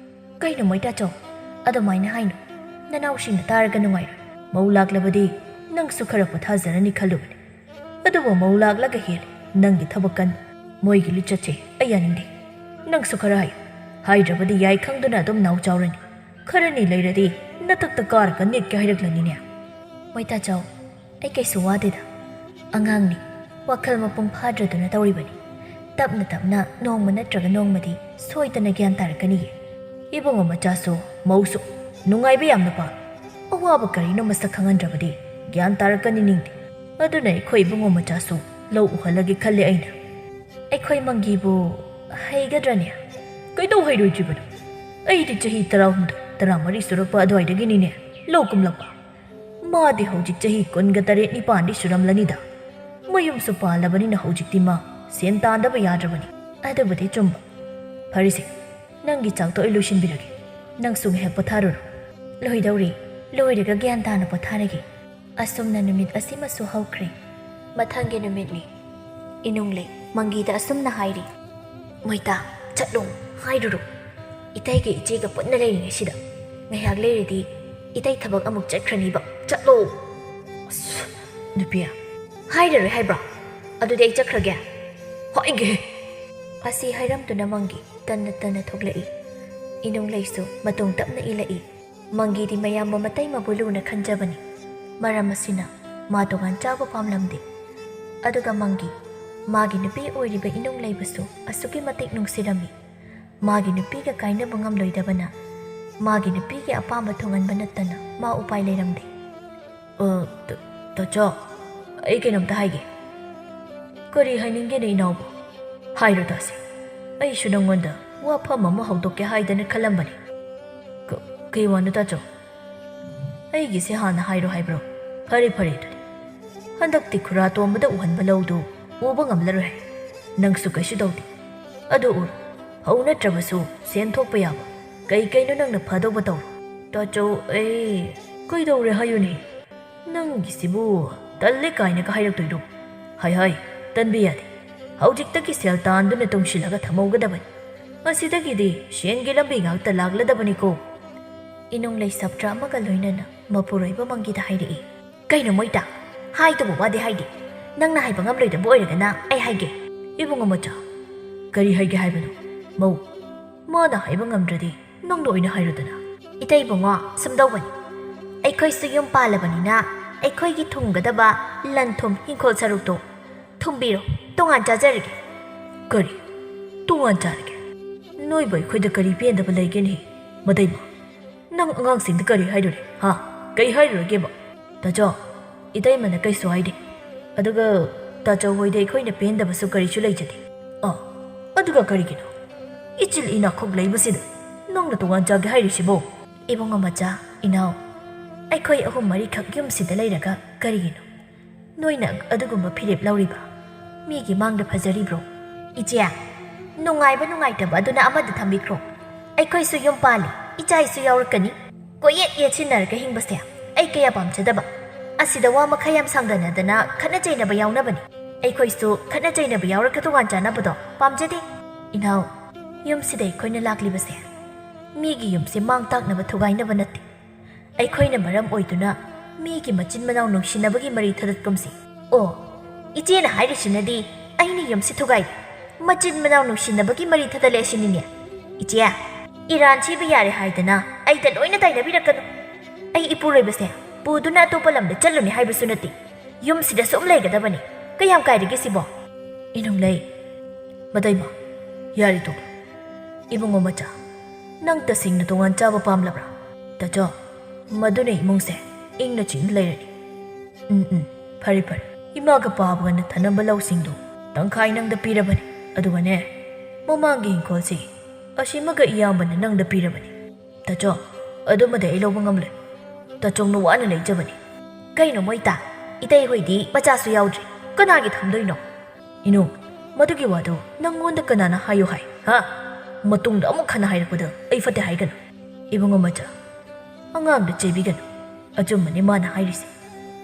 ꯀꯩꯅꯣ ꯃꯣꯏꯇꯥꯆꯧ, ꯑꯗꯨꯃꯥꯏꯅ ꯍꯥꯏꯅꯨ꯫ ꯅꯅꯥꯎꯁꯤꯡꯅ ꯇꯥꯔꯒ ꯅꯨꯡꯉꯥꯏꯔꯣꯏ꯫ ꯃꯧ ꯂꯥꯛꯂꯕꯗꯤ ꯅꯪꯁꯨ ꯈꯔ ꯄꯣꯊꯥꯖꯔꯅꯤ ꯈꯜꯂꯨꯕꯅꯤ꯫ ꯑꯗꯨꯕꯨ ꯃꯧ ꯂꯥꯛꯂꯒ ꯍꯦꯜꯂꯦ ꯅꯪꯒꯤ ꯊꯕꯛ ꯀꯟ꯫ ꯃꯣꯏꯒꯤ ꯂꯤꯆꯠꯁꯦ ꯑꯩ ꯌꯥꯅꯤꯡꯗꯦ꯫ ꯅꯪꯁꯨ ꯈꯔ ꯍꯥꯏꯌꯨ꯫ ꯍꯥꯏꯗ꯭ꯔꯕꯗꯤ ꯌꯥꯏ ꯈꯪꯗꯨꯅ ꯑꯗꯨꯝ ꯅꯥꯎ ꯆꯥꯎꯔꯅꯤ꯫ ꯈꯔꯅꯤ ꯂꯩꯔꯗꯤ ꯅꯊꯛꯇ ꯀꯥꯔꯒ ꯅꯦꯠꯀꯦ ꯍꯥꯏꯔꯛꯂꯅꯤꯅꯦ꯫ ꯃꯣꯏꯇꯥꯆꯧ, ꯑꯩ ꯀꯩꯁꯨ ꯋꯥꯗꯦꯗ꯫ ꯑꯉꯥꯡꯅꯤ, ꯋꯥꯈꯜ ꯃꯄꯨꯡ ꯐꯥꯗ꯭ꯔꯗꯨꯅ ꯇꯧꯔꯤꯕꯅꯤ꯫ ꯇꯞꯅ ꯇꯞꯅ ꯅꯣꯡꯃ ꯅꯠꯇ꯭ꯔꯒ ꯅꯣꯡꯃꯗꯤ ꯁꯣꯏꯗꯅ ꯒ꯭ꯌꯥꯟ ꯇꯥꯔꯛꯀꯅꯤꯌꯦ꯫ ꯏꯕꯨꯡꯉꯣ ꯃꯆꯥꯁꯨ ꯃꯧꯁꯨ ꯅꯨꯡꯉꯥꯏꯕ ꯌꯥꯝꯅ ꯄꯥꯝꯃꯤ꯫ ꯑꯋꯥꯕ ꯀꯔꯤꯅꯣ ꯃꯁꯛ ꯈꯪꯍꯟꯗ꯭ꯔꯕꯗꯤ ꯒ꯭ꯌꯥꯟ ꯇꯥꯔꯛꯀꯅꯤ ꯅꯤꯡꯗꯦ꯫ ꯑꯗꯨꯅ ꯑꯩꯈꯣꯏ ꯏꯕꯨꯡꯉꯣ ꯃꯆꯥꯁꯨ ꯂꯧ ꯎꯍꯜꯂꯒꯦ ꯈꯜꯂꯦ ꯑꯩꯅ꯫ ꯑꯩꯈꯣꯏ ꯃꯪꯒꯤꯕꯨ ꯍꯩꯒꯗ꯭ꯔꯅꯦ? ꯀꯩꯗꯧ ꯍꯩꯔꯣꯏꯗ꯭ꯔꯤꯕꯅꯣ? ꯑꯩꯗꯤ ꯆꯍꯤ ꯇꯔꯥꯍꯨꯝꯗꯣꯏ, ꯇꯔꯥꯃꯔꯤ ꯁꯨꯔꯛꯄ ꯑꯗꯨꯋꯥꯏꯗꯒꯤꯅꯤꯅꯦ ꯂꯧ ꯀꯨꯝꯂꯛꯄ꯫ ꯃꯥꯗꯤ ꯍꯧꯖꯤꯛ ꯆꯍꯤ ꯀꯨꯟꯒ ꯇꯔꯦꯠ ꯅꯤꯄꯥꯟꯗꯤ ꯁꯨꯔꯝꯂꯅꯤꯗ꯫ ꯃꯌꯨꯝꯁꯨ ꯄꯥꯜꯂꯕꯅꯤꯅ ꯍꯧꯖꯤꯛꯇꯤ ꯃꯥ ꯁꯦꯟ ꯇꯥꯟꯗꯕ ꯌꯥꯗ꯭ꯔꯕꯅꯤ꯫ ꯑꯗꯨꯕꯨꯗꯤ ꯆꯨꯝꯕ꯫ ꯐꯔꯦꯁꯦ, ꯅꯪꯒꯤ ꯆꯥꯛꯇꯣ ꯑꯩ ꯂꯣꯏꯁꯤꯟꯕꯤꯔꯒꯦ꯫ ꯅꯪꯁꯨ ꯉꯥꯏꯍꯥꯛ ꯄꯣꯊꯥꯔꯨꯔꯣ꯫ ꯂꯣꯏꯗꯧꯔꯦ꯫ ꯂꯣꯏꯔꯒ ꯒ꯭ꯌꯥꯟ ꯇꯥꯅ ꯄꯣꯊꯥꯔꯒꯦ꯫ ꯑꯁꯨꯝꯅ ꯅꯨꯃꯤꯠ ꯑꯁꯤꯃꯁꯨ ꯍꯧꯈ꯭ꯔꯦ꯫ ꯃꯊꯪꯒꯤ ꯅꯨꯃꯤꯠꯅꯤ꯫ ꯏꯅꯨꯡꯂꯩ ꯃꯪꯒꯤꯗ ꯑꯁꯨꯝꯅ ꯍꯥꯏꯔꯤ, "ꯃꯣꯏꯇꯥ, ꯆꯠꯂꯣ, ꯍꯥꯏꯔꯨꯔꯣ꯫ ꯏꯇꯩꯒ ꯏꯆꯦꯒ ꯄꯨꯟꯅ ꯂꯩꯔꯤꯉꯩꯁꯤꯗ꯫ ꯉꯥꯏꯍꯥꯛ ꯂꯩꯔꯗꯤ ꯏꯇꯩ ꯊꯕꯛ ꯑꯃꯨꯛ ꯆꯠꯈ꯭ꯔꯅꯤꯕ꯫ ꯆꯠꯂꯣ!" ꯑꯁ, ꯅꯨꯄꯤ, ꯍꯥꯏꯔꯔꯣꯏ ꯍꯥꯏꯕ꯭ꯔꯣ? ꯑꯗꯨꯗꯤ ꯑꯩ ꯆꯠꯈ꯭ꯔꯒꯦ꯫ ꯍꯥꯏꯒꯦ꯫ ꯑꯁꯤ ꯍꯥꯏꯔꯝꯗꯨꯅ ꯃꯪꯒꯤ ꯇꯟꯅ ꯇꯟꯅ ꯊꯣꯛꯂꯛꯏ꯫ ꯏꯅꯨꯡꯂꯩꯁꯨ ꯃꯇꯨꯡ ꯇꯞꯅ ꯏꯜꯂꯛꯏ꯫ ꯃꯪꯒꯤꯗꯤ ꯃꯌꯥꯝꯕ ꯃꯇꯩꯃꯕꯨ ꯂꯨꯅ ꯈꯟꯖꯕꯅꯤ꯫ ꯃꯔꯝ ꯑꯁꯤꯅ ꯃꯥ ꯇꯣꯉꯥꯟ ꯆꯥꯕ ꯄꯥꯝꯂꯝꯗꯦ꯫ ꯑꯗꯨꯒ ꯃꯪꯒꯤ, ꯃꯥꯒꯤ ꯅꯨꯄꯤ ꯑꯣꯏꯔꯤꯕ ꯏꯅꯨꯡꯂꯩꯕꯨꯁꯨ ꯑꯁꯨꯛꯀꯤ ꯃꯇꯤꯛ ꯅꯨꯡꯁꯤꯔꯝꯃꯤ꯫ ꯃꯥꯒꯤ ꯅꯨꯄꯤꯒ ꯀꯥꯏꯅꯕ ꯉꯝꯂꯣꯏꯗꯕꯅ ꯃꯥꯒꯤ ꯅꯨꯄꯤꯒꯤ ꯑꯄꯥꯝꯕ ꯊꯨꯡꯍꯟꯕ ꯅꯠꯇꯅ ꯃꯥ ꯎꯄꯥꯏ ꯂꯩꯔꯝꯗꯦ꯫ "ꯑ, ꯇ-, ꯇꯥꯆꯧ, ꯑꯩ ꯀꯩꯅꯣꯝꯇ ꯍꯥꯏꯒꯦ꯫" "ꯀꯔꯤ ꯍꯥꯏꯅꯤꯡꯒꯦꯅꯦ ꯏꯅꯥꯎꯕꯨ? ꯍꯥꯏꯔꯣ ꯇꯥꯁꯦ꯫ ꯑꯩꯁꯨ ꯅꯪꯉꯣꯟꯗ ꯋꯥꯐꯝ ꯑꯃ ꯍꯧꯗꯣꯛꯀꯦ ꯍꯥꯏꯗꯅ ꯈꯜꯂꯝꯕꯅꯤ꯫" "ꯀ-, ꯀꯩ ꯋꯥꯅꯣ ꯇꯥꯆꯧ? ꯑꯩꯒꯤꯁꯦ ꯍꯥꯟꯅ ꯍꯥꯏꯔꯣ ꯍꯥꯏꯕ꯭ꯔꯣ? ꯐꯔꯦ, ꯐꯔꯦ ꯑꯗꯨꯗꯤ꯫ ꯍꯟꯗꯛꯇꯤ ꯈꯨꯔꯥ ꯇꯣꯝꯕꯗ ꯎꯍꯟꯕ ꯂꯧꯗꯨ ꯎꯕ ꯉꯝꯂꯔꯣꯏ ꯍꯥꯏ꯫ ꯅꯪꯁꯨ ꯀꯩꯁꯨ ꯇꯧꯗꯦ꯫ ꯑꯗꯨ ꯎꯔꯣ, ꯐꯧ ꯅꯠꯇ꯭ꯔꯕꯁꯨ ꯁꯦꯟ ꯊꯣꯛꯄ ꯌꯥꯕ ꯀꯩ ꯀꯩꯅꯣ ꯅꯪꯅ ꯐꯗꯧꯕ ꯇꯧꯔꯣ꯫" "ꯇꯥꯆꯧ, ꯑꯩ ꯀꯩꯗꯧꯔꯦ ꯍꯥꯏꯌꯨꯅꯦ? ꯅꯪꯒꯤꯁꯤꯕꯨ ꯇꯜꯂꯦ ꯀꯥꯏꯅꯒ ꯍꯥꯏꯔꯛꯇꯣꯏꯔꯣ? ꯍꯥꯏ ꯍꯥꯏ, ꯇꯟꯕ ꯌꯥꯗꯦ꯫ ꯍꯧꯖꯤꯛꯇꯒꯤ ꯁꯦꯜ ꯇꯥꯟꯗꯨꯅ ꯇꯨꯡꯁꯤꯜꯂꯒ ꯊꯝꯍꯧꯒꯗꯕꯅꯤ꯫ ꯉꯁꯤꯗꯒꯤꯗꯤ ꯁꯦꯟꯒꯤ ꯂꯝꯕꯤ ꯉꯥꯛꯇ ꯂꯥꯛꯂꯗꯕꯅꯤꯀꯣ꯫" ꯏꯅꯨꯡꯂꯩ ꯁꯞꯇ꯭ꯔ ꯑꯃꯒ ꯂꯣꯏꯅꯅ ꯃꯄꯨꯔꯣꯏꯕ ꯃꯪꯒꯤꯗ ꯍꯥꯏꯔꯛꯏ꯫ "ꯀꯩꯅꯣ ꯃꯣꯏꯇꯥ? ꯍꯥꯏꯗꯕ ꯋꯥꯗꯤ ꯍꯥꯏꯗꯦ꯫ ꯅꯪꯅ ꯍꯥꯏꯕ ꯉꯝꯂꯣꯏꯗꯕ ꯑꯣꯏꯔꯒꯅ ꯑꯩ ꯍꯥꯏꯒꯦ꯫" "ꯏꯕꯨꯡꯉꯣ ꯃꯆꯥ, ꯀꯔꯤ ꯍꯥꯏꯒꯦ ꯍꯥꯏꯕꯅꯣ? ꯃꯧ, ꯃꯥꯅ ꯍꯥꯏꯕ ꯉꯝꯗ꯭ꯔꯗꯤ ꯅꯪꯅ ꯑꯣꯏꯅ ꯍꯥꯏꯔꯨꯗꯅ꯫" "ꯏꯇꯩ ꯏꯕꯨꯡꯉꯣ, ꯁꯨꯝꯗꯧꯕꯅꯤ꯫ ꯑꯩꯈꯣꯏꯁꯨ ꯌꯨꯝ ꯄꯥꯜꯂꯕꯅꯤꯅ ꯑꯩꯈꯣꯏꯒꯤ ꯊꯨꯡꯒꯗꯕ ꯂꯟ ꯊꯨꯝ ꯍꯤꯡꯈꯣꯜ ꯁꯔꯨꯛꯇꯣ ꯊꯨꯝꯕꯤꯔꯣ, ꯇꯣꯉꯥꯟ ꯆꯥꯖꯔꯒꯦ꯫" "ꯀꯔꯤ? ꯇꯣꯉꯥꯟ ꯆꯥꯔꯒꯦ? ꯅꯣꯏꯕꯨ ꯑꯩꯈꯣꯏꯗ ꯀꯔꯤ ꯄꯦꯟꯗꯕ ꯂꯩꯒꯦꯅꯦ? ꯃꯇꯩꯃ, ꯅꯪ ꯑꯉꯥꯡꯁꯤꯡꯗ ꯀꯔꯤ ꯍꯥꯏꯔꯨꯔꯦ, ꯍꯥ? ꯀꯩ ꯍꯥꯏꯔꯨꯔꯒꯦꯕ?" "ꯇꯥꯆꯧ, ꯏꯇꯩꯃꯅ ꯀꯩꯁꯨ ꯍꯥꯏꯗꯦ꯫ ꯑꯗꯨꯒ ꯇꯥꯆꯧ ꯍꯣꯏꯗ ꯑꯩꯈꯣꯏꯅ ꯄꯦꯟꯗꯕꯁꯨ ꯀꯔꯤꯁꯨ ꯂꯩꯖꯗꯦ꯫" "ꯑ, ꯑꯗꯨꯒ ꯀꯔꯤꯒꯤꯅꯣ ꯏꯆꯤꯜ ꯏꯅꯥꯈꯣꯛ ꯂꯩꯕꯁꯤꯗ ꯅꯪꯅ ꯇꯣꯉꯥꯟ ꯆꯥꯒꯦ ꯍꯥꯏꯔꯤꯁꯤꯕꯣ?" "ꯏꯕꯨꯡꯉꯣ ꯃꯆꯥ, ꯏꯅꯥꯎ, ꯑꯩꯈꯣꯏ ꯑꯍꯨꯝ ꯃꯔꯤꯈꯛ ꯌꯨꯝꯁꯤꯗ ꯂꯩꯔꯒ ꯀꯔꯤꯒꯤꯅꯣ ꯅꯣꯏꯅ ꯑꯗꯨꯒꯨꯝꯕ ꯐꯤꯔꯦꯞ ꯂꯧꯔꯤꯕ? ꯃꯤꯒꯤ ꯃꯥꯡꯗ ꯐꯖꯔꯤꯕ꯭ꯔꯣ?" "ꯏꯆꯦ, ꯅꯨꯡꯉꯥꯏꯕ ꯅꯨꯡꯉꯥꯏꯇꯕ ꯑꯗꯨꯅ ꯑꯃꯗ ꯊꯝꯕꯤꯈ꯭ꯔꯣ꯫ ꯑꯩꯈꯣꯏꯁꯨ ꯌꯨꯝ ꯄꯥꯜꯂꯤ, ꯏꯆꯥ ꯏꯁꯨ ꯌꯥꯎꯔꯛꯀꯅꯤ꯫ ꯀꯣꯏꯌꯦꯠ ꯌꯦꯠꯁꯤꯟꯅꯔꯒ ꯍꯤꯡꯕꯁꯦ ꯑꯩ ꯀꯌꯥ ꯄꯥꯝꯖꯗꯕ꯫ ꯑꯁꯤꯗ ꯋꯥ ꯃꯈꯥ ꯌꯥꯝ ꯁꯥꯡꯗꯅꯗꯅ ꯈꯠꯅ ꯆꯩꯅꯕ ꯌꯥꯎꯅꯕꯅꯤ꯫ ꯑꯩꯈꯣꯏꯁꯨ ꯈꯠꯅ ꯆꯩꯅꯕ ꯌꯥꯎꯔꯒ ꯇꯣꯉꯥꯟ ꯆꯥꯅꯕꯗꯣ ꯄꯥꯝꯖꯗꯦ꯫" "ꯏꯅꯥꯎ, ꯌꯨꯝꯁꯤꯗ ꯑꯩꯈꯣꯏꯅ ꯂꯥꯛꯂꯤꯕꯁꯦ ꯃꯤꯒꯤ ꯌꯨꯝꯁꯦ ꯃꯥꯡ ꯇꯥꯛꯅꯕ ꯊꯨꯒꯥꯏꯅꯕ ꯅꯠꯇꯦ꯫ ꯑꯩꯈꯣꯏꯅ ꯃꯔꯝ ꯑꯣꯏꯗꯨꯅ ꯃꯤꯒꯤ ꯃꯆꯤꯟ ꯃꯅꯥꯎ ꯅꯨꯡꯁꯤꯅꯕꯒꯤ ꯃꯔꯤ ꯊꯗꯠꯀꯨꯝꯁꯤ꯫" "ꯑꯣ, ꯏꯆꯦꯅ ꯍꯥꯏꯔꯤꯁꯤꯅꯗꯤ ꯑꯩꯅ ꯌꯨꯝꯁꯤ ꯊꯨꯒꯥꯏꯔꯦ, ꯃꯆꯤꯟ ꯃꯅꯥꯎ ꯅꯨꯡꯁꯤꯅꯕꯒꯤ ꯃꯔꯤ ꯊꯗꯠꯂꯦ ꯑꯁꯤꯅꯤꯅꯦ꯫ ꯏꯆꯦ, ꯏꯔꯥꯟ ꯁꯤꯕ ꯌꯥꯔꯦ ꯍꯥꯏꯗꯅ ꯑꯩꯗ ꯂꯣꯏꯅ ꯇꯥꯏꯅꯕꯤꯔꯛꯀꯅꯨ꯫ ꯑꯩ ꯏꯄꯨꯔꯣꯏꯕꯁꯦ ꯄꯨꯗꯨꯅ ꯑꯇꯣꯞꯄ ꯂꯝꯗ ꯆꯠꯂꯨꯅꯤ ꯍꯥꯏꯕꯁꯨ ꯅꯠꯇꯦ, ꯌꯨꯝꯁꯤꯗ ꯁꯨꯝ ꯂꯩꯒꯗꯕꯅꯤ꯫ ꯀꯌꯥꯝ ꯀꯥꯏꯔꯒꯦ ꯁꯤꯕꯣ?" "ꯏꯅꯨꯡꯂꯩ, ꯃꯇꯩꯃ, ꯌꯥꯔꯦ ꯇꯣꯛꯂꯣ꯫ ꯏꯕꯨꯡꯉꯣ ꯃꯆꯥ, ꯅꯪ ꯇꯁꯦꯡꯅ ꯇꯣꯉꯥꯟ ꯆꯥꯕ ꯄꯥꯝꯂꯕ꯭ꯔꯥ?" "ꯇꯥꯆꯧ, ꯃꯗꯨꯅ ꯏꯃꯨꯡꯁꯦ ꯏꯪꯅ ꯆꯤꯛꯅ ꯂꯩꯔꯅꯤ꯫ ꯎꯝ, ꯎꯝ, ꯐꯔꯦ, ꯐꯔꯦ꯫ ꯏꯃꯥꯒ ꯄꯥꯕꯒꯅ ꯊꯅꯝꯕ ꯂꯧꯁꯤꯡꯗꯣ ꯇꯪꯈꯥꯏ ꯅꯪꯗ ꯄꯤꯔꯕꯅꯤ꯫ ꯑꯗꯨꯒꯅꯦ, ꯃꯃꯥꯡꯒꯤ ꯏꯪꯈꯣꯜꯁꯤ ꯑꯁꯤꯃꯒ ꯏꯌꯥꯝꯕꯅ ꯅꯪꯗ ꯄꯤꯔꯕꯅꯤ꯫ ꯇꯥꯆꯧ, ꯑꯗꯨꯃꯗꯤ ꯑꯩ ꯂꯧꯕ ꯉꯝꯂꯣꯏ꯫ ꯇꯥꯆꯧꯅ ꯋꯥꯅ ꯂꯩꯖꯕꯅꯤ꯫ ꯀꯩꯅꯣ ꯃꯣꯏꯇꯥ? ꯏꯇꯩ ꯍꯣꯏꯗꯤ ꯃꯆꯥꯁꯨ ꯌꯥꯎꯗ꯭ꯔꯤ꯫ ꯀꯅꯥꯒꯤ ꯊꯝꯗꯣꯏꯅꯣ? ꯏꯅꯨ, ꯃꯗꯨꯒꯤ ꯋꯥꯗꯨ ꯅꯪꯉꯣꯟꯗ ꯀꯅꯥꯅ ꯍꯥꯏꯌꯨ ꯍꯥꯏ, ꯍꯥ? ꯃꯇꯨꯡꯗ ꯑꯃꯨꯛ ꯍꯟꯅ ꯍꯥꯏꯔꯛꯄꯗ ꯑꯩ ꯐꯠꯇꯦ ꯍꯥꯏꯒꯅꯨ꯫ ꯏꯕꯨꯡꯉꯣ ꯃꯆꯥ, ꯑꯉꯥꯡꯗ ꯆꯩꯕꯤꯒꯅꯨ꯫ ꯑꯆꯨꯝꯕꯅꯤ ꯃꯥꯅ ꯍꯥꯏꯔꯤꯁꯦ꯫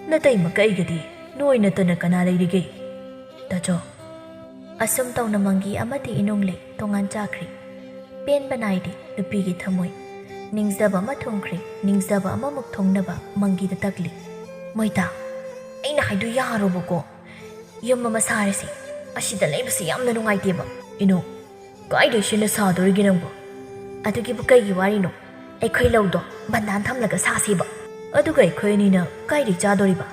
ꯅꯇꯩꯃ ꯀꯩꯒꯗꯤ ꯅꯣꯏ ꯅꯠꯇꯅ ꯀꯅꯥ ꯂꯩꯔꯤꯒꯦ? ꯇꯥꯆꯧ, ꯑꯁꯨꯝ ꯇꯧꯅ ꯃꯪꯒꯤ ꯑꯃꯗꯤ ꯏꯅꯨꯡꯂꯩ ꯇꯣꯉꯥꯟ ꯆꯥꯈ꯭ꯔꯦ꯫ ꯄꯦꯟꯕ ꯅꯥꯏꯗꯦ ꯅꯨꯄꯤꯒꯤ ꯊꯃꯣꯏ꯫ ꯅꯤꯡꯖꯕ ꯑꯃ ꯊꯨꯡꯈ꯭ꯔꯦ, ꯅꯤꯡꯖꯕ ꯑꯃꯃꯨꯛ ꯊꯨꯡꯅꯕ ꯃꯪꯒꯤꯗ ꯇꯛꯂꯤ꯫ ꯃꯣꯏꯇꯥ, ꯑꯩꯅ ꯍꯥꯏꯗꯨ ꯌꯥꯔꯣꯕꯀꯣ꯫ ꯌꯨꯝ ꯑꯃ ꯁꯥꯔꯁꯤ꯫ ꯑꯁꯤꯗ ꯂꯩꯕꯁꯤ ꯌꯥꯝꯅ ꯅꯨꯡꯉꯥꯏꯇꯦꯕ꯫ ꯏꯅꯨ, ꯀꯥꯏꯗꯩ ꯁꯤꯅ ꯁꯥꯗꯣꯔꯤꯒꯦ ꯅꯪꯕꯨ? ꯑꯗꯨꯒꯤꯕꯨ ꯀꯩꯒꯤ ꯋꯥꯔꯤꯅꯣ? ꯑꯩꯈꯣꯏ ꯂꯧꯗꯣ ꯕꯟꯗꯥꯟ ꯊꯝꯂꯒ ꯁꯥꯁꯤꯕ꯫ ꯑꯗꯨꯒ ꯑꯩꯈꯣꯏ ꯑꯅꯤꯅ ꯀꯥꯏꯗꯩ ꯆꯥꯗꯣꯔꯤꯕ?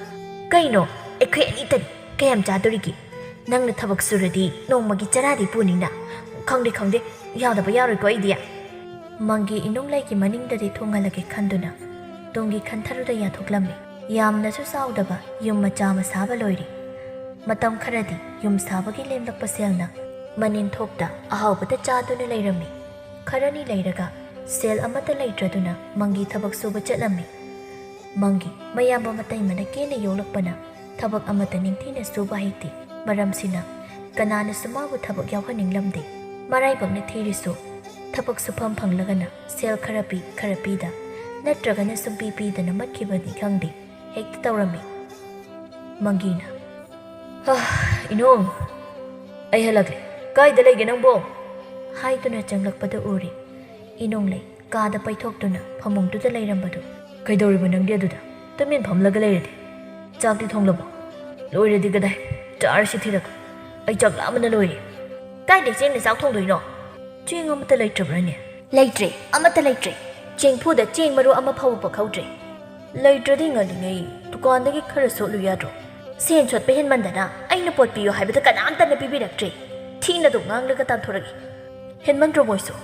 ꯀꯩꯅꯣ, ꯑꯩꯈꯣꯏ ꯑꯅꯤꯇꯅꯤ ꯀꯌꯥꯝ ꯆꯥꯗꯣꯔꯤꯒꯦ? ꯅꯪꯅ ꯊꯕꯛ ꯁꯨꯔꯗꯤ ꯅꯣꯡꯃꯒꯤ ꯆꯔꯥꯗꯤ ꯄꯨꯅꯤꯅ꯫ ꯈꯪꯗꯦ, ꯈꯪꯗꯦ, ꯌꯥꯗꯕ ꯌꯥꯔꯣꯏꯀꯣ ꯑꯩꯗꯤ꯫ ꯃꯪꯒꯤ ꯏꯅꯨꯡꯂꯩꯒꯤ ꯃꯅꯤꯡꯗꯗꯤ ꯊꯣꯡꯍꯜꯂꯒꯦ ꯈꯟꯗꯨꯅ ꯇꯨꯡꯒꯤ ꯈꯟꯊꯔꯨꯗ ꯌꯥꯊꯣꯛꯂꯝꯃꯤ꯫ ꯌꯥꯝꯅꯁꯨ ꯆꯥꯎꯗꯕ ꯌꯨꯝ ꯃꯆꯥ ꯑꯃ ꯁꯥꯕ ꯂꯣꯏꯔꯦ꯫ ꯃꯇꯝ ꯈꯔꯗꯤ ꯌꯨꯝ ꯁꯥꯕꯒꯤ ꯂꯦꯝꯂꯛꯄ ꯁꯦꯜꯅ ꯃꯅꯤꯟ ꯊꯣꯛꯇ ꯑꯍꯥꯎꯕꯗ ꯆꯥꯗꯨꯅ ꯂꯩꯔꯝꯃꯤ꯫ ꯈꯔꯅꯤ ꯂꯩꯔꯒ ꯁꯦꯜ ꯑꯃꯠꯇ ꯂꯩꯇ꯭ꯔꯗꯨꯅ ꯃꯪꯒꯤ ꯊꯕꯛ ꯁꯨꯕ ꯆꯠꯂꯝꯃꯤ꯫ ꯃꯪꯒꯤ ꯃꯌꯥꯝꯕ ꯃꯇꯩꯃꯅ ꯀꯦꯟꯅ ꯌꯣꯛꯂꯛꯄꯅ ꯊꯕꯛ ꯑꯃꯠꯇ ꯅꯤꯡꯊꯤꯅ ꯁꯨꯕ ꯍꯩꯇꯦ꯫ ꯃꯔꯝꯁꯤꯅ ꯀꯅꯥꯅꯁꯨ ꯃꯥꯕꯨ ꯊꯕꯛ ꯌꯥꯎꯍꯟꯅꯤꯡꯂꯝꯗꯦ꯫ ꯃꯔꯥꯏꯕꯛꯅ ꯊꯤꯔꯤꯁꯨ ꯊꯕꯛ ꯁꯨꯐꯝ ꯐꯪꯂꯒꯅ ꯁꯦꯜ ꯈꯔ ꯄꯤ, ꯈꯔ ꯄꯤꯗ, ꯅꯠꯇ꯭ꯔꯒꯅ ꯁꯨꯡꯄꯤ ꯄꯤꯗꯅ ꯃꯠꯈꯤꯕꯅꯤ ꯈꯪꯗꯦ, ꯍꯦꯛꯇ ꯇꯧꯔꯝꯃꯤ꯫ ꯃꯪꯒꯤꯅ, "ꯍꯥ, ꯏꯅꯨꯡ, ꯑꯩ ꯍꯜꯂꯛꯂꯦ꯫ ꯀꯥꯏꯗ ꯂꯩꯒꯦ ꯅꯪꯕꯣ?" ꯍꯥꯏꯗꯨꯅ ꯆꯪꯂꯛꯄꯗ ꯎꯔꯦ꯫ ꯏꯅꯨꯡꯂꯩ ꯀꯥꯗ ꯄꯩꯊꯣꯛꯇꯨꯅ ꯐꯃꯨꯡꯗꯨꯗ ꯂꯩꯔꯝꯕꯗꯨ꯫ "ꯀꯩꯗꯧꯔꯤꯕ ꯅꯪꯗꯤ ꯑꯗꯨꯗ? ꯇꯨꯃꯤꯟ ꯐꯝꯂꯒ ꯂꯩꯔꯗꯤ꯫ ꯆꯥꯛꯇꯤ ꯊꯣꯡꯂꯕꯣ?" "ꯂꯣꯏꯔꯗꯤ ꯀꯗꯥꯏ? ꯆꯥꯔꯁꯤ ꯊꯤꯔꯒ꯫ ꯑꯩ ꯆꯥꯛ ꯂꯥꯝꯕꯅ ꯂꯣꯏꯔꯦ꯫ ꯀꯥꯏꯗꯩ ꯆꯦꯡꯅ ꯆꯥꯛ ꯊꯣꯡꯗꯣꯏꯅꯣ? ꯆꯦꯡ ꯑꯃꯠꯇ ꯂꯩꯇ꯭ꯔꯕ꯭ꯔꯅꯦ?" "ꯂꯩꯇ꯭ꯔꯦ, ꯑꯃꯠꯇ ꯂꯩꯇ꯭ꯔꯦ꯫ ꯆꯦꯡꯐꯨꯗ ꯆꯦꯡ ꯃꯔꯨ ꯑꯃ ꯐꯥꯎꯕ ꯄꯛꯍꯧꯗ꯭ꯔꯦ꯫ ꯂꯩꯇ꯭ꯔꯗꯤ ꯉꯜꯂꯤꯉꯩ ꯗꯨꯀꯥꯟꯗꯒꯤ ꯈꯔ ꯁꯣꯠꯂꯨ ꯌꯥꯗ꯭ꯔꯣ?" "ꯁꯦꯟ ꯁꯣꯠꯄ ꯍꯦꯟꯃꯟꯗꯅ ꯑꯩꯅ ꯄꯣꯠ ꯄꯤꯌꯨ ꯍꯥꯏꯕꯗ ꯀꯅꯥꯝꯇꯅ ꯄꯤꯕꯤꯔꯛꯇ꯭ꯔꯦ꯫ ꯊꯤꯅ ꯑꯗꯨꯝ ꯉꯥꯡꯂꯒ ꯇꯥꯟꯊꯣꯔꯛꯏ꯫ ꯍꯦꯟꯃꯟꯗ꯭ꯔꯣ ꯃꯣꯏꯁꯨ?